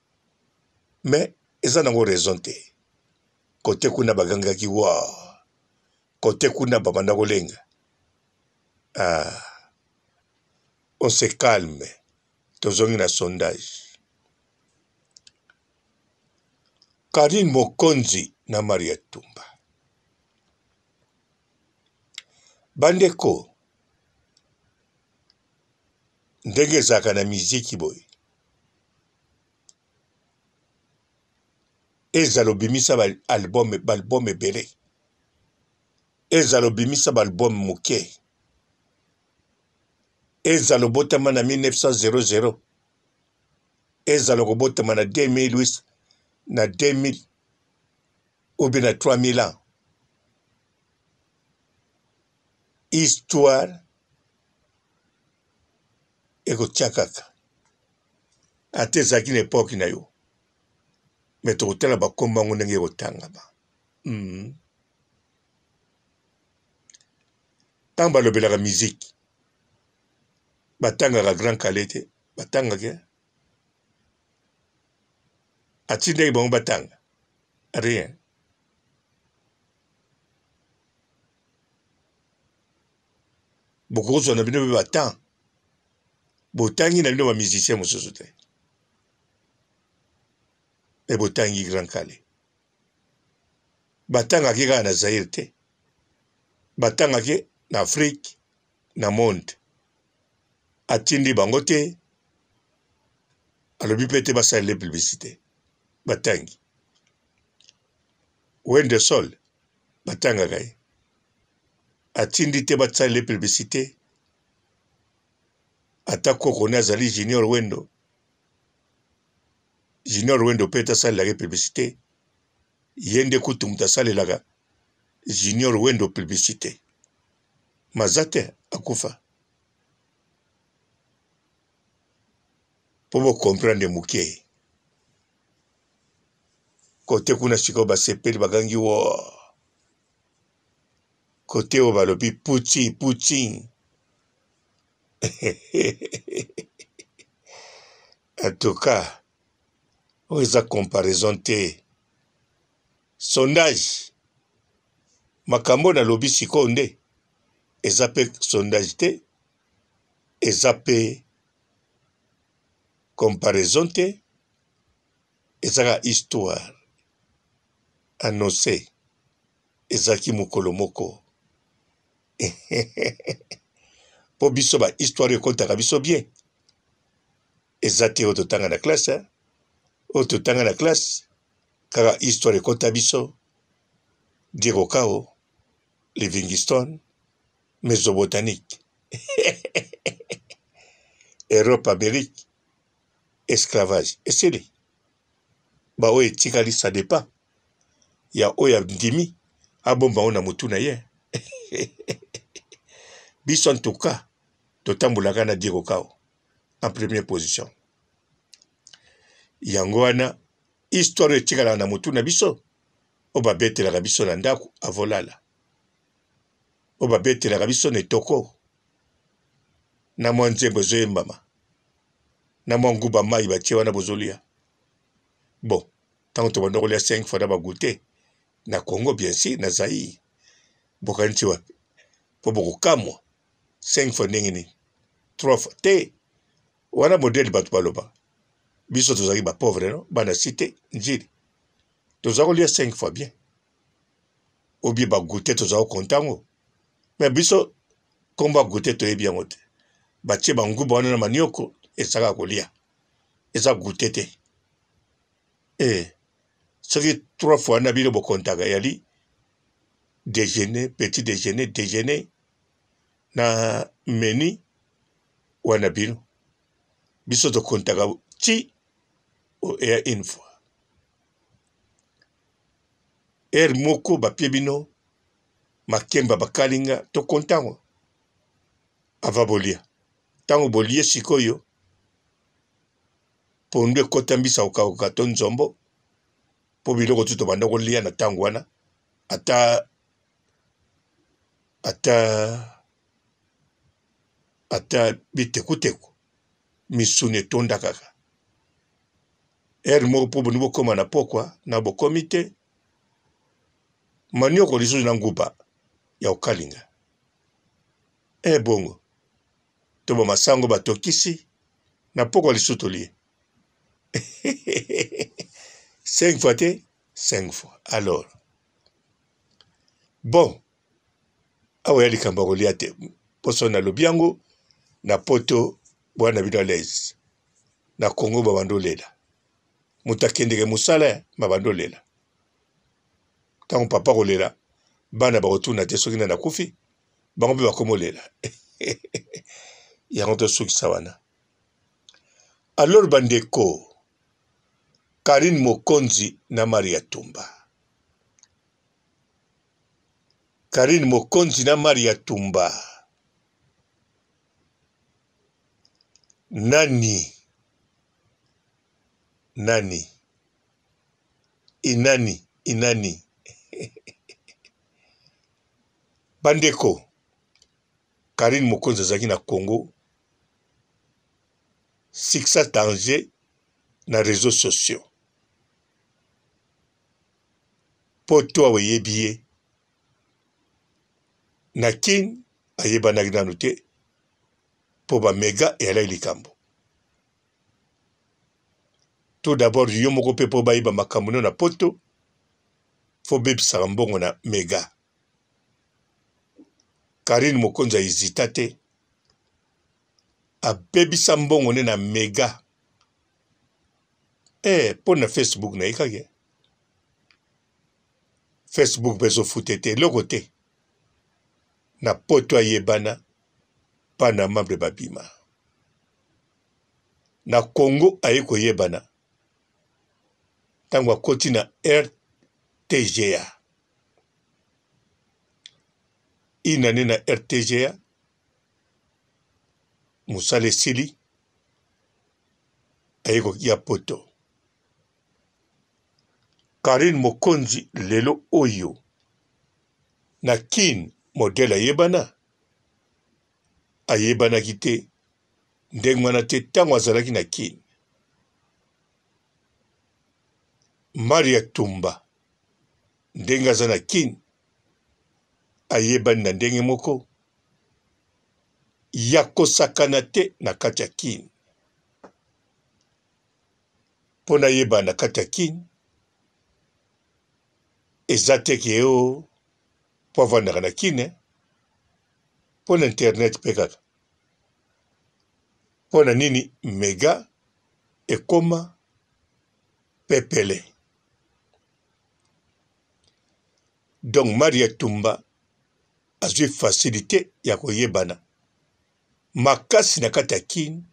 mais eza nango raison te. Kote kuna bagangaki wa, kote kuna babanda kolenga. Ah, on se calme, tozongi na sondage. Carine Mokonzi na Maria Tumba. Bandeko, ndenge ezalaka na miziki boye, ezala obimisa ba album, ba album ebele, ezala obimisa ba album moke, ezala obotama na 1900, ezala okobotama na 2008, na 2000 ou bien na 3000 ans, histoire ekotia kaka ata ezalaki na epoke na yo me tokotala bakombo yango ndenge ekotangama. Ntango balobelaka miziki batangaka Grand Kallé te, batangaka atindaki bango batanga rien. Bokozwa na bino mpe ba temps botangi na bino ba musicien mosusu te, me botangi Grand Kallé. Batangaki kaka na Zaïre te, batangaki na Afrique, na monde. Atindi bango te, alobi mpe te basalele publicité, batangi Wende Sol, batangaka ye, atindi te basalele publicité. Ata koko ne azali Junior Wendo, Junior Wendo mpe asalelaka ye publicité, ye nde kutu moto asalelaka Junior Wendo publicité. Maza te akufa mpo bo comprendre moke. Kote kuna sikoyo basepeli bagangi wo, kote oyo balobi puti puti. En tout cas oyo eza comparaison te, sondage makambo nalobi sikoyo nde eza pe sondage te, eza pe comparaison te, eza kaka histoire annonce ezalaki mokolo moko. Po biso ba histoire ekotaka biso bien, eza te oyo totanga na classe, oyo totanga na classe kaka histoire ekota biso Diego Cao, Livingstone, Mesobotanique, Europe, Amérique, esclavage esili. Ba oyo etikali ça dépend ya oyo andimi abomba yango na mutu na ye. Biso en tout cas totambolaka na Diego Cao en première position. Yango wana histoire etikalaka na mutu na biso, oyo babetelaka biso na ndako avolala, oyo babetelaka biso na etoko na mwa nzembo ezoyembama na mwa nguba mai batie wana bozolia. Bon, ntango tobanda kolia 5 fois na bagoute na Congo, bien sûr na Zaïre, bokanisi wapi? Mpo bokokamwa 5 fois ndenge nini, 3 fois te. Wana modele bato baloba, biso tozalaki ba pauvre no, bana cité Njili, toza kolia 5 fois bien ou bien ba goûter toza kokonta yango, mais biso kombo ya goûter toyebi yango te. Batie ba nguba wana na manioko, ezalaka kolia, eza goûter te. Soki 3 fois na bino bokontaka yali déjeuner, petit déjeuner, déjeuner na menu wana bino, biso tokontaka ti eya une fois. Heure moko bapie bino makemba bakalinga, tokonta yango avant bolia. Ntango bolie sikoyo pondu ekota mbisa kokauka to nzombo, mpo biloko tu tobanda kolia na ntango wana, ata ata ata bitekuteku misuni etonda kaka. Heure moko mpo boni bokoma na pokwa na bokomi te. Manioko lisusu na nguba ya kokalinga. E bongo to ba masango batokisi na pokwa lisusu tolie 5 fois te 5 fois alors bon awa ya likambo ya kolia te mposo nalobi yango na poto bwana bino alaise na congo babanda olela moto akendeke mosala babanda olela ntango papa kolela bana bakotuna te soki nani akufi bango mpe bakomi olela yango tosukisa wana alors bandeko karine mokonzi na maria tumba karine mokonzi na maria tumba nani nani inani inani bandeko karine mokonzi azalaki na congo succès danger na réseaux sociaux poto awa eyebi ye na kin ayebanaki nanu te mpo bamega eyalaki likambo tout d'abord yo moko mpe mpo bayeba makambo no na poto fo bebisaka mbongo na mega karine mokonzi ahezita te abebisa mbongo nde na mega eh, mpo na facebook na ye kaka facebook mpe ezofute te eloko te na poto ayebana bana membre babima na Congo aye koyebana ntango akoti na RTGA une année na RTGA mosala esili aye kokia poto Carine Mokonzi lelo oyo na Kin modèle ayebana ayebanaki te ndenge wana te ntango azalaki na Kin. Maria Tumba ndenge aza na Kin ayebani na ndenge moko ya kosakana te na kati ya Kin. Mpo nayeba na kati ya Kin eza te ke o oh, mpo avandaka na Kin eh? Mpo na internet mpe kaka mpo na nini mega ekoma pepele donc Maria Tumba azwi facilité ya koyebana makasi na kati ya Kin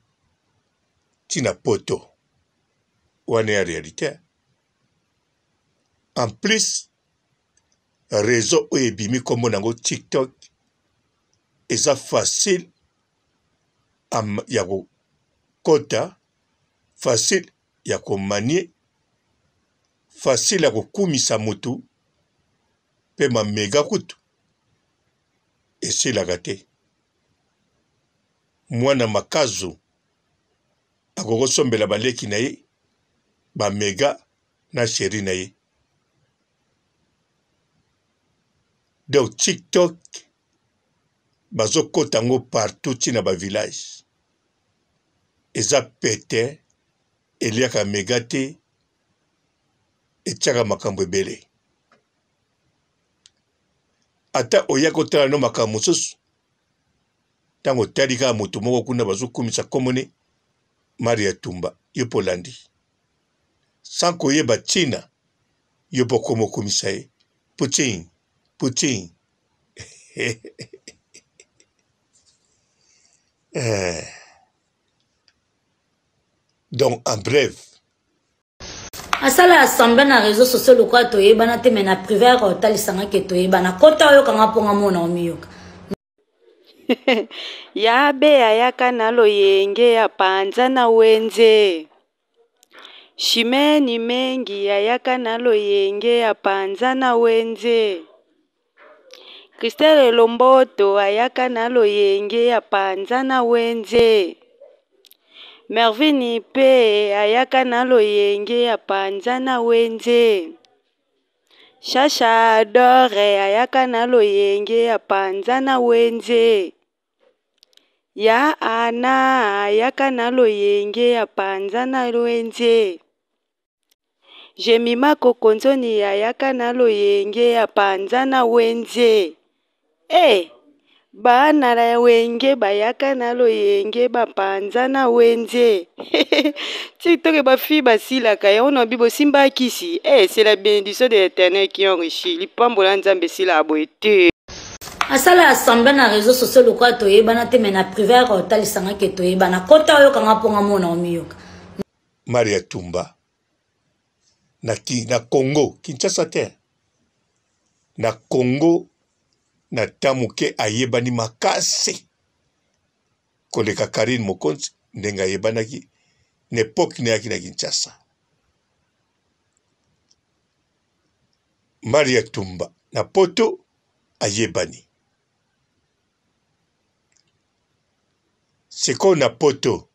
ti na poto wana ya réalité en plus réseau oyo ebimi nkombo na yango tiktok eza facile ya kokota facile ya komanie facile ya kokumisa motu mpe mamega kutu esilaka te mwana makazu akokosombela baleki na ye bamega na sheri na ye donc tiktok bazokota yango partout ti na bavillage eza pete eliaka mega te etiaka makambo ebele ata oya kotala no makambo mosusu ntango otali kaka moto moko kuna bazokumisa komone maria tumba yo mpo olandi sans koyeba ntina yo mpo okoma okumisa ye putin putin eh. Donc en bref. Asala assemblée na réseau sociaux lokola toyebana te mais na privé ayaka kotalisa nga ke toyebana kota oyoka nga mpo nga mona omiyoka. Yabe ayaka na loyenge ya panza na wenze. Chimene Mengi ayaka na loyenge ya panza na wenze. Christelle Lomboto ayaka na loyenge ya panza na wenze. Mervine pe ayaka na loyenge ya panza na wenze. Shasha Dore ayaka na loyenge apanza na wenze. Ya Ana ayaka na loyenge apanza na wenze. Jemima Kokonzoni ayaka na loyenge apanza na wenze. Eh! Bana na wenge bayaka na loyenge bapanza na wenze. TikTok ba fille basilaka yango na bibo simba kisi. Eh, c'est la bénédiction de l'Éternel qui enrichit. Lipambola Nzambe sila boye te. Asala assemblée na réseau social lokola toyebana te mais na privé yaka otalisanga ke toyebana kota oyokanga mpo nga mona omiyoka. Maria Tumba na, ki, na Congo Kinshasa te na Congo na temps moke ayebani makasi koleka Carine Mokonzi ndenge ayebanaki na epoque nayaki na Kinshasa. Maria Tumba na poto ayebani sikoyo na poto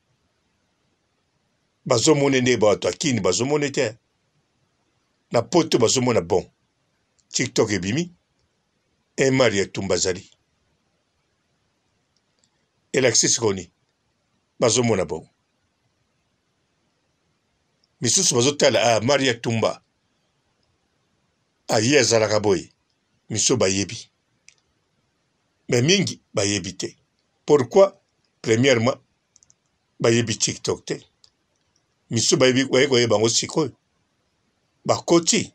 bazomona nde bato ya kini bazomona te na poto bazomona bon tiktok ebimi emari ya tumba azali elakisi sikoyo nini bazomona bongo misusu bazotala ah, maria tumba aye ah, azalaka boye misusu bayebi me mingi bayebi te pourquoi premièrement bayebi tiktok te misusu bayebi baye koyeba yango sikoyo bakoti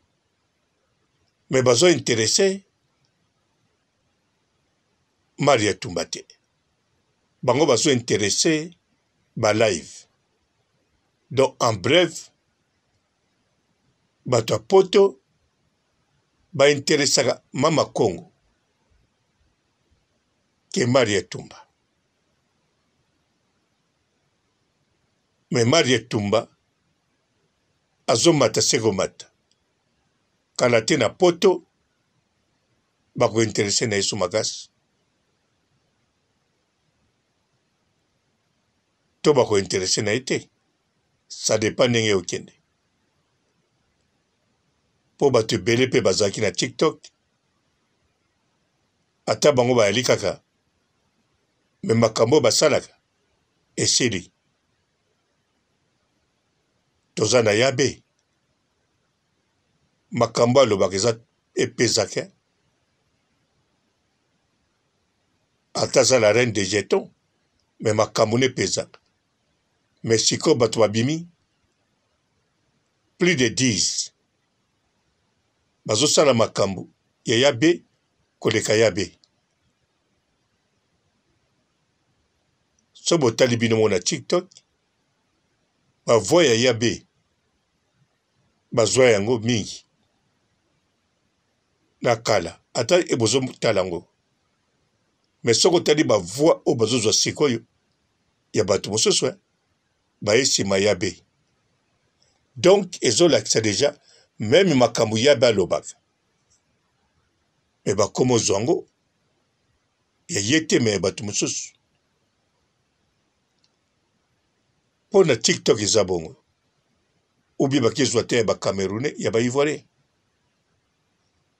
me bazo interesse maria tumba te bango bazo interesse ba live donc en bref bato ya poto bainteresaka mama kongo ke maria tumba Mais Marie Tumba azomata se komata kala te na poto bako interesse na yesu makasi to bako interesse na ye te ça dépend ndenge okende mpo bato ebele mpe bazalaki na tiktok ata bango bayali kaka me makambo oyo basalaka esili toza na yabe makambo alobaka eza epezaka ata aza la reine de jeton me makambo ne epezaka me sikoyo bato babimi plus de 10 bazosala makambo ya yabe koleka yabe So botali bino moko na tiktok ba voix ya yabe bazwa yango mingi na kala ata bozotala yango mais soki otali ba voix oyo bazozwa sikoyo ya bato mosusu eh, baye nsima yabe donc ezolakisa deja meme makambo yabe alobaka me bakoma ozwa yango ya ye te me ya bato mosusu mpo na tiktok eza bongo ou bien bakezwa te ya ba camerounais ya ba ivoirien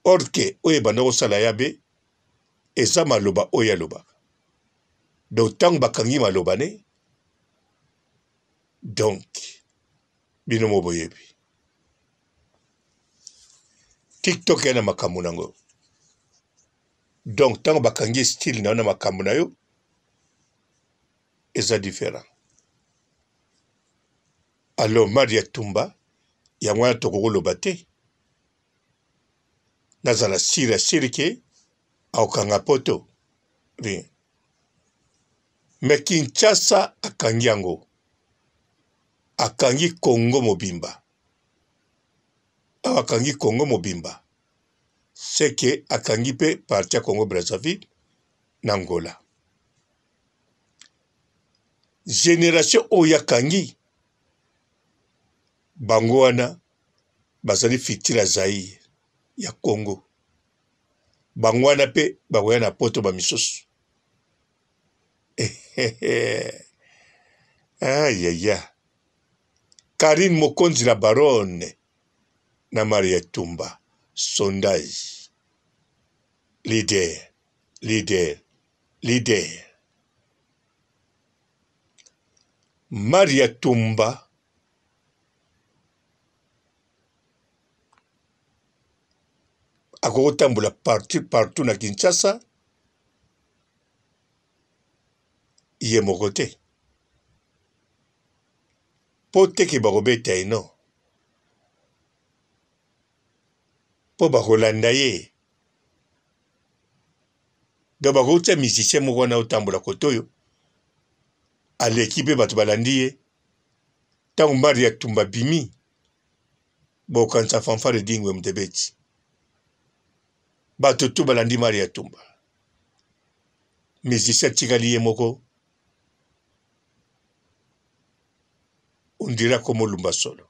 or ke oyo ebanda kosala ya be eza maloba oyo alobaka donc ntango bakangi maloba ne donc bino mo boyebi tiktok ya na makambo nango donc ntango bakangi style na yo na makambo na yo eza différent alors maria tumba yango wana tokoki koloba te nazala sire ya sire ke akokanga poto rien me kinshasa akangi yango akangi congo mobimba awa akangi congo mobimba seke akangi mpe parti ya congo brazzaville na angola generation oyo akangi bango wana bazali futur ya Zaire ya Congo bango wana mpe bakoya na poto ba misusu ayaya Karine Mokonzi la baronne na Maria Tumba. Sondage. Leader, leader, leader. Maria Tumba akoki kotambola partout partout na Kinshasa ye moko te mpo teke bakobeta ye no mpo bakolanda ye donc bakotia musicien moko wana otambola kote oyo aleki mpe bato balandi ye ntango mbari ya tumba bimi bokanisa fanfare dingwe moto ebeti bato tu balandi mari ya tumba musicien atikali ye moko ondire akomolumba solo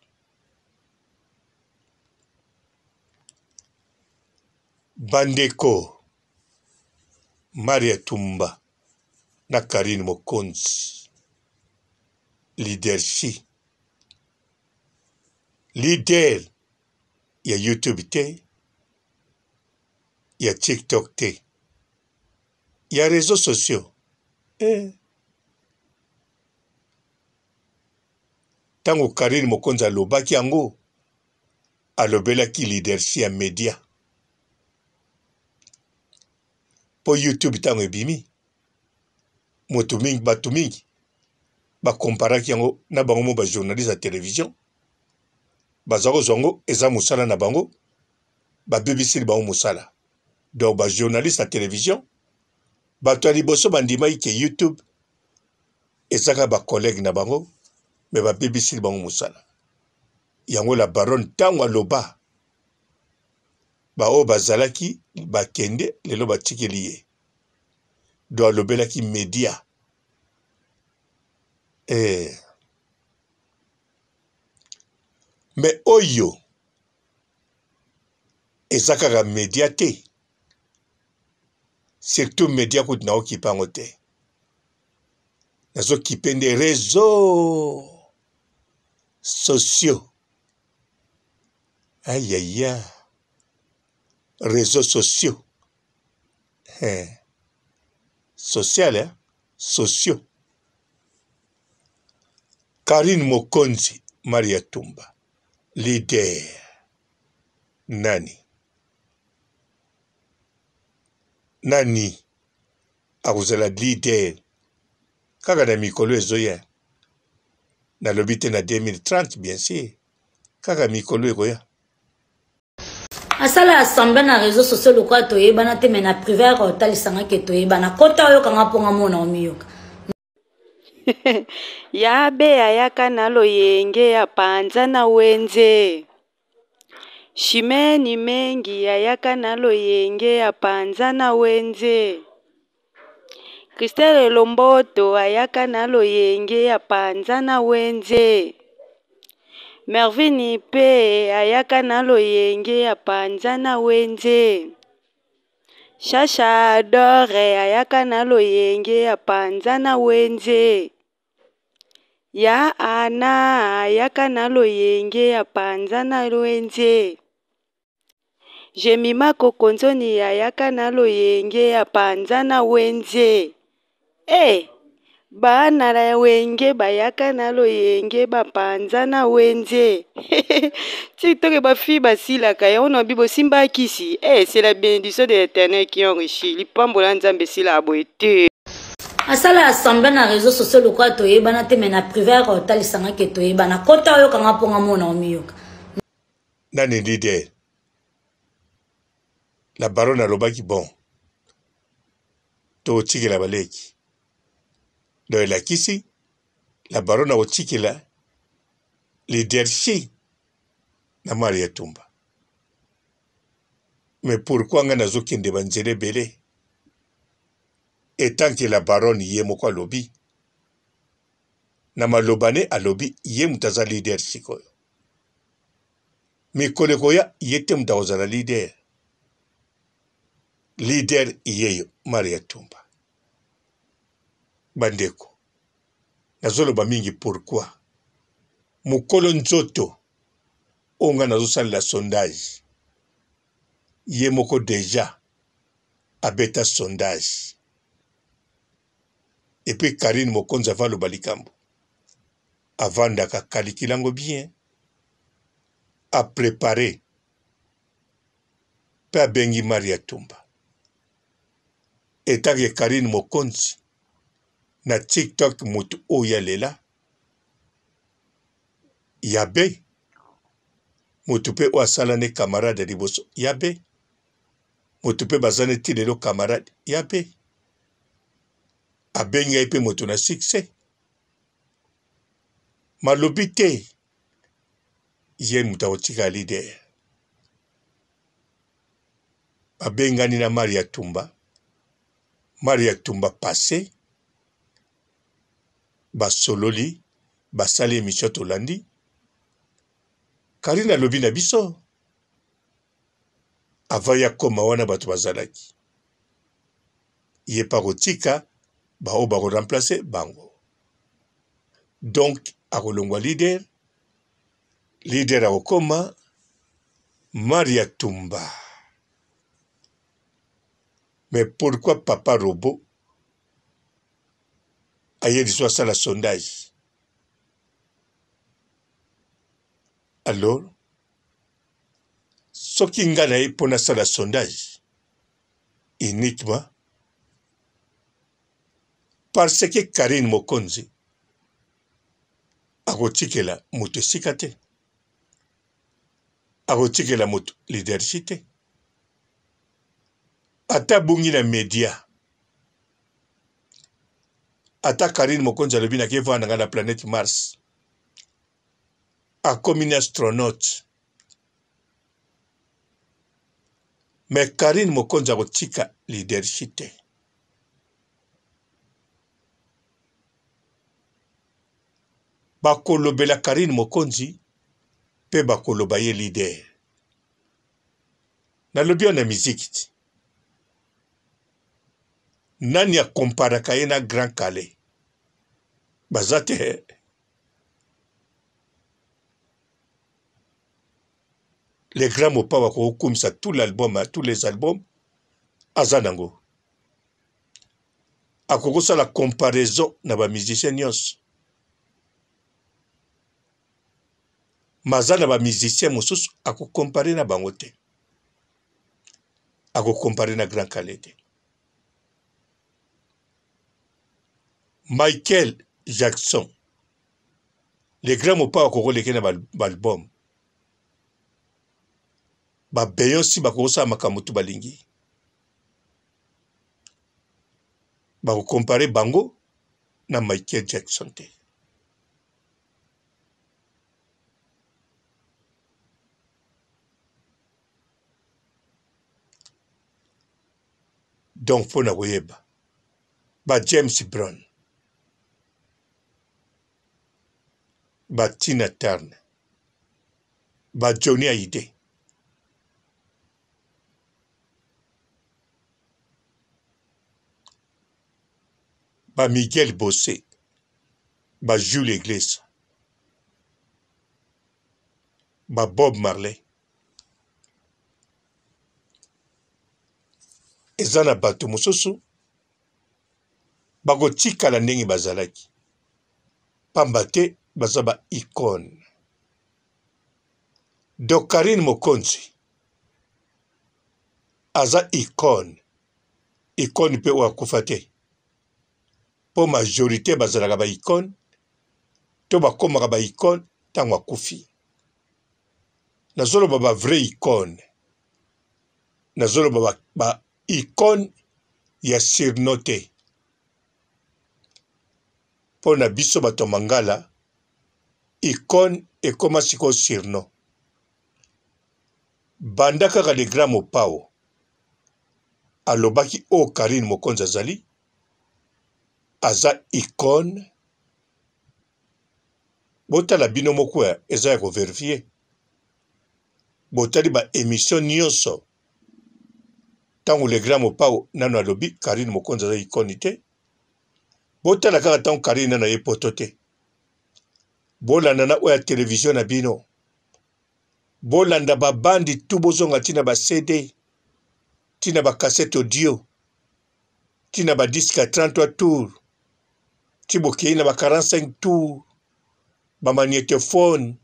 Bandeko Maria Tumba na Carine Mokonzi leadership leader ya YouTube te ya TikTok te ya réseaux sociaux eh. Ntango Carine Mokonzi alobaki yango alobelaki leadership ya media mpo YouTube ntango ebimi moto mingi bato mingi bakomparaki yango na bango mo bajournaliste ya television baza kozwa yango eza mosala na bango babebiseli bango mosala donc bajournaliste ya television bato ya liboso bandimaki ke youtube ezaka bacollègue na bango me babebiseli bango mosala Yango la baronne tango aloba ba oyo bazalaki bakende lelo batikeli ye donc alobelaki media eh. Mais oyo eza kaka media te surtout media kutu naokipa yango te nazokipe nde réseau sociaux ayaya réseaux sociaux eh. social eh? sociaux Karine Mokonzi Maria Tumba leader nani nani akozala leader kaka na mikolo ezoya nalobi te na 2030 bien sûr kaka mikolo ekoya asala assemble na réseau sociaux lokola toyebana te mais na privé yaka otalisanga ke toyebana kota oyokanga mpo nga mona omiyoka Yabe ayaka na loyenge ya panza na wenze. Chimene Mengi ayaka na loyenge ya panza na wenze. Christelle Lomboto ayaka na loyenge ya panza na wenze. Mervine pe ayaka na loyenge ya panza na wenze. Shasha Dore ayaka na loyenge ya panza na wenze. Ya Ana ayaka na loyenge ya panza na wenze. Jemima Kokonzoni ayaka na loyenge ya panza na wenze. Eh! Bana na wenge bayaka na loyenge bapanza na wenze. TikTok ba fille basilaka yango na bibo simba kisi. Eh, c'est la bénédiction de l'Éternel qui enrichit. Lipambola Nzambe esila boye te. Asala assemble na réseau sociaux lokola toyebana te mais na privé yaka otalisanga ke toyebana kota oyokanga mpo nga mona omiyoka. Nani leader? La baronne alobaki bon totikela baleki donc elakisi la baronne akotikela leadership na Maria Tumba mais pourquoi ngai nazokende banzela ebele etant que la baronne ye moko alobi na maloba ne alobi ye moto aza leader sikoyo mikolo ekoya ye te moto akozala leader leader yeyo Maria Tumba bandeko nazoloba mingi pourquoi mokolo nzoto oyo ngai nazosalela sondage Ye moko dejà abeta sondage. Et puis Carine Mokonzi avant aloba likambo avandaka calcule yango bien a preparer pe abengi Maria Tumba etant que Carine Mokonzi na TikTok mutu oyo alela ya be mutu pe oyo asala ne camarade ya liboso ya be mutu pe baza ne ti lelo camarade ya be abengi ye pe moto na succès malobi te ye moto akotika leader babengani na Maria Tumba Maria Tumba passe basololi basali emission tolandi Karine alobi na biso avant ya koma wana bato bazalaki ye pa kotika baoyo bako remplacer bango donc akolongwa leader leader akokoma Maria Tumba mais pourquoi papa robot aye lisusu asala sondage alors soki nga na ye mpo nasala sondage uniquement parce que Carine Mokonzi akotikela moto esika te, akotikela moto leadership te, ata abungi na media, ata Carine Mokonzi alobi nake vanda nga na planète Mars, akomi ni astronaute Mais Carine Mokonzi akotika leadership te. Bakolobela Carine Mokonzi pe bakoloba ye leader. Nalobi yo na musique ti. Nani akomparaka ye na Grand Kale? Baza te. Le grand Mopao akokumisa tout l'album, tous les albums aza nango. Akokosala comparaison na ba musiciens nyonso. Maza na ba musiciens mosusu akocompare na bango te. Akocompare na Grand Kallé te. Michael Jackson Le grand Mopao akokoleke na ba album. Ba Beyonce bakosala makambo tu balingi. Bakocompare bango na Michael Jackson te. Donc mpo na koyeba ba James Brown ba Tina Turner, ba Johnny Hallyday. Ba Miguel Bose, ba Jules Iglesias, ba Bob Marley. Eza na bato mosusu bakotikala ndenge bazalaki pamba te baza ba icone. Donc Carine Mokonzi aza icone, icone pe oyo akufa te po majorite bazalaka ba icone to bakomaka ba icone ntango akufi. Nazoloba ba vrai icone, nazoloba ba, ba icone ya surnom te. Mpo na biso bato ya mangala, icone ekoma sikoyo surnom. Banda kaka le grand Mopao alobaki oyo Carine Mokonzi azali, aza icone. Botala bino moko eza ya ko verifier. Botali ba emission nyonso Tango le grand mopao nanu alobi Carine mokonzi aza icone te botala kaka tango Carine nanu aye poto te bolanda na oyo ya television na bino bolanda ba bandi tout bozonga ti na ba CD. ti na ba cassette audio, ti na ba disque ya 33 tours, ti bokei na ba 45 tours, ba magnétophone,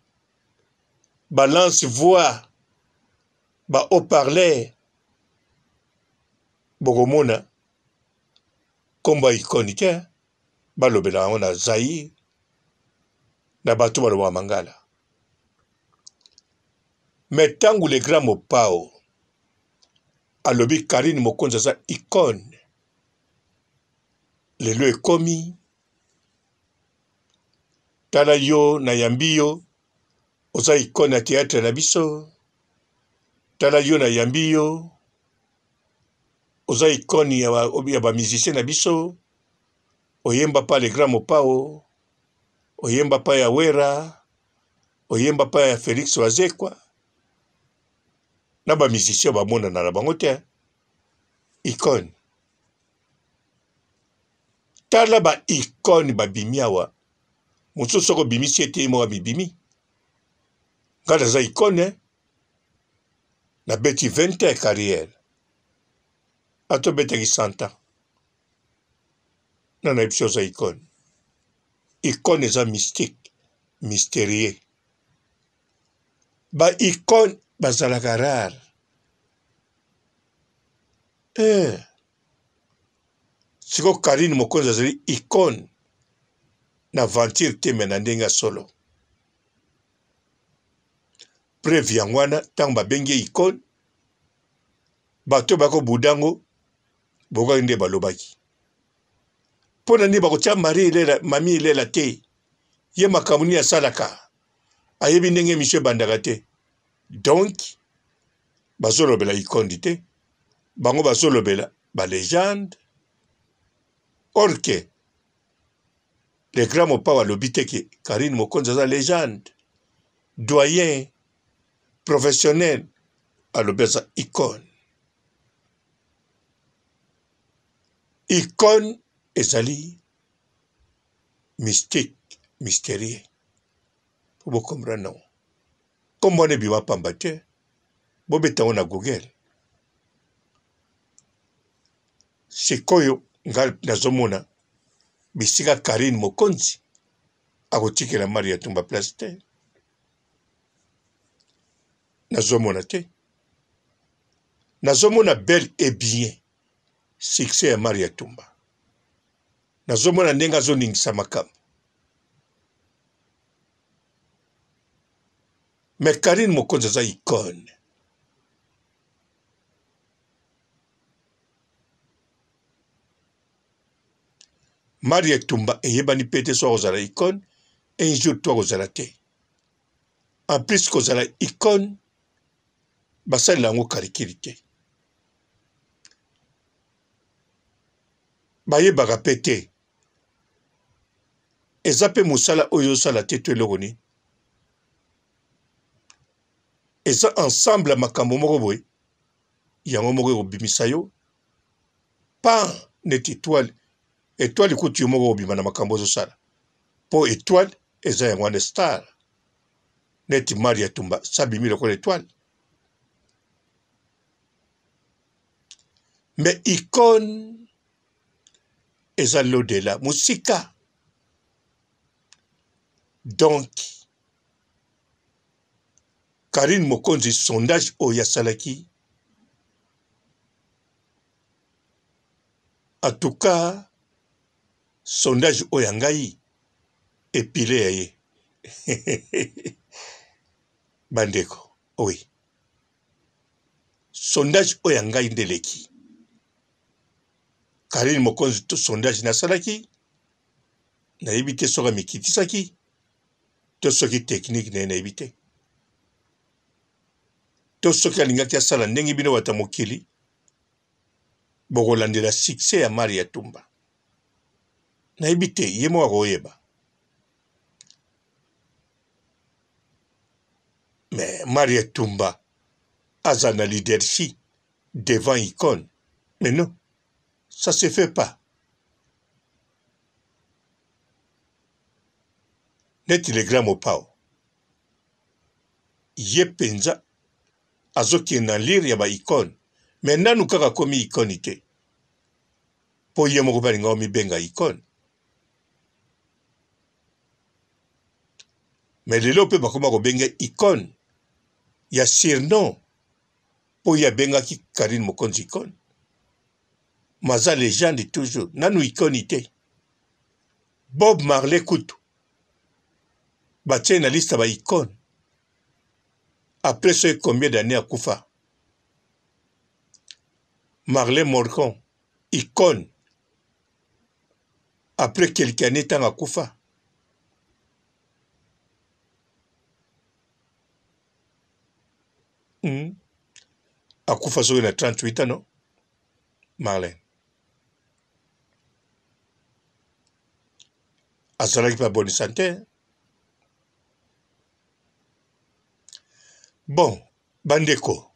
ba lance voix, ba haut-parleur, bokomona kombo ya icone te, balobela yango na Zaïre na bato balobaka mangala. Mais tango le grand Mopao alobi Carine Mokonzi aza icone, lelo ekomi tala yo nayambi yo oza icone ya theatre na biso, tala yo nayambi yo oza icone ya ba, ya ba musicien na biso, oyemba pa le grand Mopao, oyemba pa ya Wera, oyemba pa ya Felix Wazekwa na ba musiciens bamonana na bango te icone tala ba icone babimi awa mosusu soki obimisi ye te ye moko amibimi ngai naza icone nabeti 20 ans ya carrière ata obetaki 100 ans na nayebi biso oza icone icone eza mystique mysterieux ba icone bazalaka rare eh. Siko Carine Mokonzi azali icone na aventure te me na ndenge ya solo preuve yango wana ntango babengi ye icone bato bakobuda yango bokaki nde balobaki mpo na nini bakotia marie ilela mami ilela te ye makambo nini asalaka ayebi ndenge emission ebandaka te donc bazolobela ikondi te bango bazolobela ba legende or que le grand mopao alobi te ke karine mokonzi aza legende doyen professionnel alobi aza icone Icone ezali mystique, mysterieux po bo comprendre yango. Kombo wana ebima pamba te, bobeta yango na Google. Sikoyo nga nazomona bisika Carine Mokonzi akotikela Maria Tumba place te, nazomona te. Nazomona bel et bien succès ya Maria Tumba. Nazomona ndenge azoningisa makambo. Mais Carine Mokonzi aza icone. Maria Tumba eyebani pe te so akozala icone un jour to akozala te. En plus kozala icone basalela yango kalikili te bayebaka pe te eza pe mosala oyo ozosala te to eloko nini eza ensemble ya makambo moko boye yango moko ekobimisa yo pan neti etoile etoile kutu yo moko okobima na makambo ozosala mpo etoile eza yango wana star neti Maria Tumba sabimi lokola etoile mais icone eza lodela mosika donc Karine Mokonzi sondage oyo asalaki en tout cas sondage oyo ya ngai epile ya ye bandeko oui sondage oyo ya ngai nde eleki Karine Mokonzi to sondage nasalaki nayebi te soki amikitisaki to soki technique na ye nayebi te to soki alingaki asala ndenge bino bato ya mokili bokolandela succès ya Maria Tumba nayebi te ye moko akoyeba mais Maria Tumba aza na leadership devant icone mais non ça se fait pas neti le grand mopao ye mpenza azokende na lire ya ba icone. Mais nanu kaka akomi icone te. Po ye moko pe alingaka omibenga icone. Mais lelo pe bakoma kobenga icone ya surnom po ye abengaki Carine Mokonzi icone. Maza legende toujours nanu icone te. Bob Marley kutu batie na liste ya ba icone après soki combien d'années akufa. Marley Morcon icone après quelques années ntango akufa. Akufa soki na 38 ans non Marley azalaki mpe bonne santé. Bon bandeko,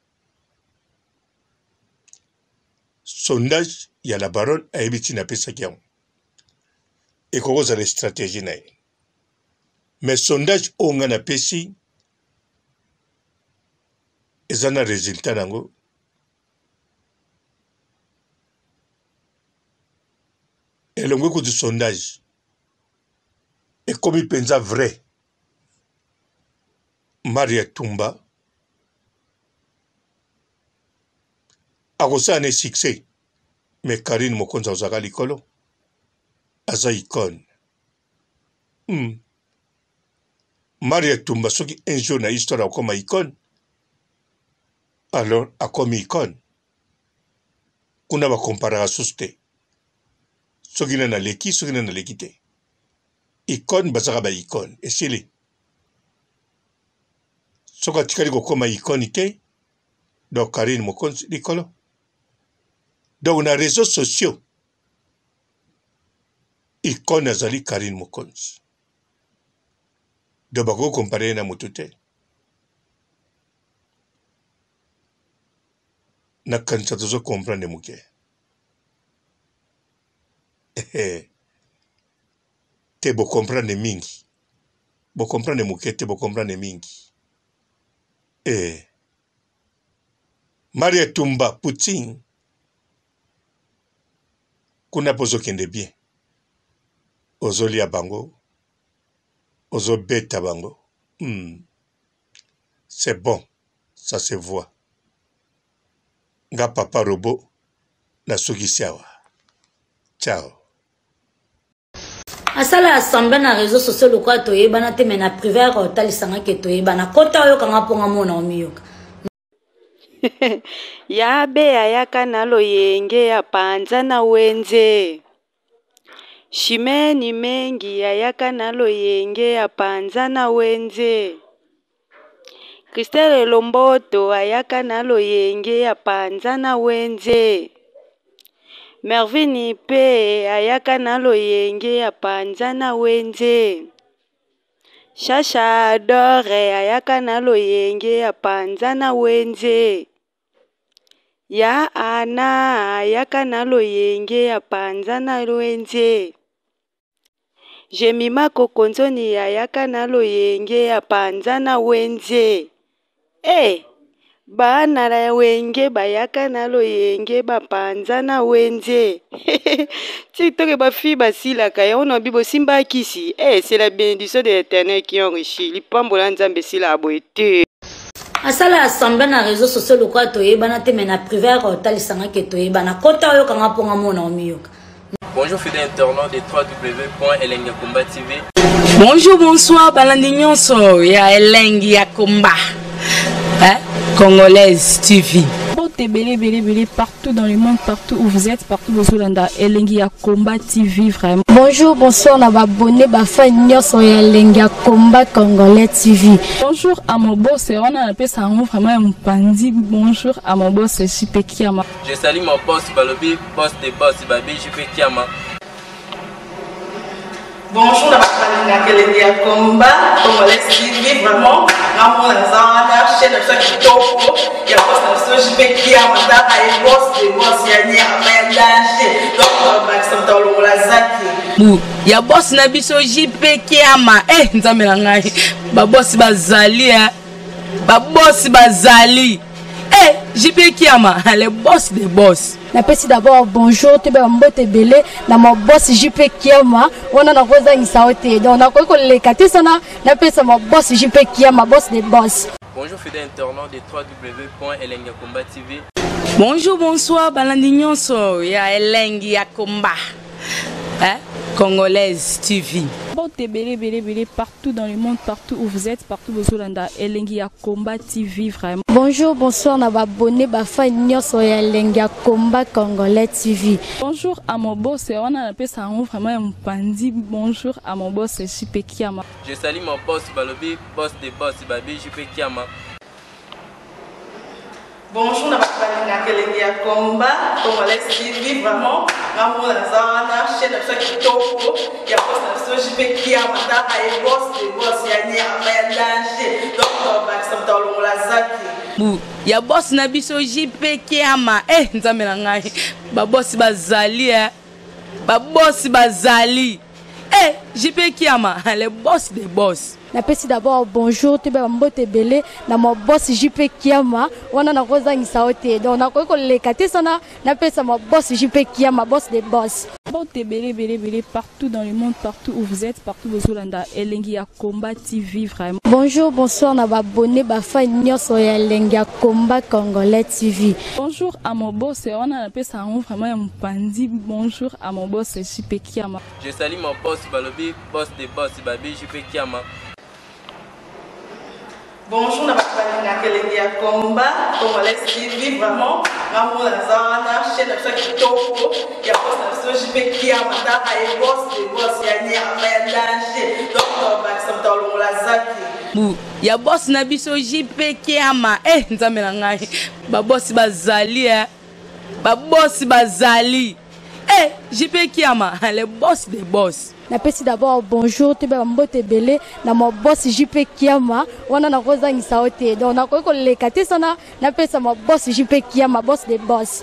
sondage ya la baronne ayebi ntina apesaki yango, ekoki kozala stratégie na ye. Mais sondage oyo ngai napesi eza na resultat na yango. Elongwe kutu sondage ekomi mpenza vrai. Maria Tumba akosala ne succès mais Carine Mokonzi azalaka likolo, aza icone. Maria Tumba soki un jour na histoire akoma icone, alors akomi icone. Kuna ba comparaka susu te, soki nani aleki soki nani aleki te. Icone bazaka ba icone esili. Soki atikali kokoma icone te, donc Carine Mokonzi likolo. Donc na réseaux sociaux icone azali Carine Mokonzi. Donc bakoki comparer ye na moto te. Nakanisa tozo comprendre moke. Te bo comprendre mingi. Bo comprendre moke te, bo comprendre mingi. Maria Tumba Poutine kuna po ozokende bien, ozolia bango, ozobeta bango. C'est bon, ça se voit. Nga papa robot nasukisi awa. Ciao. Asala assemblée na réseau sociaux lokola toyebana te, mais na privé ayaka kotalisanga ke toyebana. Kota oyokanga mpo nga mona omiyoka. Yabe ayaka na loyenge ya panza na wenze. Chimene Mengi ayaka na loyenge ya panza na wenze. Christelle Lomboto ayaka na loyenge ya panza na wenze. Mervine pe ayaka na loyenge ya panza na wenze. Chacha Dore ayaka na loyenge ya panza na wenze. Ya Ana ayaka na loyenge ya panza na wenze. Jemima Kokonzoni ayaka na loyenge ya panza na wenze. Bana na wenge bayaka na loyenge bapanza na wenze. TikTok ba fille basilaka yango na bibo simba kisi. C'est la bénédiction de l'Éternel qui enrichit. Lipambola Nzambe sila boye te. Asala assemblée na réseaux sociaux lokola toyebana te, mais na privé ayaka kotalisanga ke toyebana. Kota oyokanga mpo nga mona omiyoka. Bonjour fidèles internautes de www.elengi ya Combat TV. Bonjour, bonsoir, balandi nyonso ya Elengi ya Combat. Hein? Congolaise TV. Bote belé belé belé partout dans le monde, partout où vous êtes, partout où vous êtes, Elengi ya Combat TV vraiment. Bonjour, bonsoir na ba abonné ba fan nyonso ya Elengi ya Combat Congolais TV. Bonjour à mon boss, on a appelé ça vraiment un pandi. Bonjour à mon boss JP Kiama. Je salue mon boss Balobi, boss des boss Babi JP Kiama. Bonjour na bato Elengi ya Combat Congolais TV vraiment ngamona naza wana chaîne na biso ya kitoko ya boss na biso JP Kiama tata ye boss de boss ya nyama ya danger donc bakisa moto alongola zaki bu ya boss na biso JP Kiama. Nzambe na ngai, ba boss bazali, hein. Ba boss bazali. Eh, JP Kiama, le boss des boss. Napesi d'abord bonjour toyeba mbote ebele na ma boss JP Kiama wana nakozangisa yo te donc nakoki koleka te sana napesa ma boss JP Kiama boss des boss. Bonjour fidèles internautes de www.elengiyakomba TV. Bonjour, bonsoir, balandi nyonso ya Elengi ya Komba. Hein? Congolaise TV. Mbote ebele ebele ebele partout dans le monde, partout où vous êtes, partout bozolanda Elengi ya Combat TV vraiment. Bonjour, bonsoir na ba abonné ba fan nyonso ya Elengi ya Combat Congolais TV. Bonjour à mon boss, wana napesa yango vraiment ya mopanzi. Bonjour à mon boss JP Kiama. Je salue mon boss Balobi, boss des boss Babi JP Kiama. Bonjour na bato balingaka elengi ya combat congolais TV vraiment nga mona naza wana chaîne na biso ya kitoko ya boss na biso JP Kiama taka ye boss de boss ya nyama ya danger donc tobakisa moto alongola zaki bu ya boss na biso JP Kiama eh nzambe na ngai ba boss bazali eh ba boss bazali eh JP Kiama le boss des boss. Napesi d'abord bonjour toyeba mbote ebele na ma boss JP Kiama wana nakozangisa yo te donc nakoki koleka te sana napesa ma boss JP Kiama boss des boss. Mbote ebele ebele ebele partout dans le monde, partout où vous êtes, partout bozolanda Elengi ya Combat TV vraiment. Bonjour, bonsoir na ba abonné ba fan nyonso ya Elengi ya Combat Congolais TV. Bonjour à mon boss wana napesa yango vraiment ya mopanzi. Bonjour à mon boss JP Kiama. Je salue mon boss Balobi, boss des boss Babi JP Kiama. Bonjour na bato balingaka elengi ya combat congolais TV vraiment nga mona naza wana chaîne na biso ya kitoko ya boss na biso JP Kiama taka ye boss de boss ya nyama ya danger donc tobakisa moto alongola zaki bu ya boss na biso JP Kiama eh nzambe na ngai ba boss bazali eh ba boss bazali eh JP Kiama le boss des boss. Napesi d'abord bonjour toyeba mbote ebele na ma boss JP Kiama wana nakozangisa yo te donc nakoki koleka te sana napesa ma boss JP Kiama boss des boss.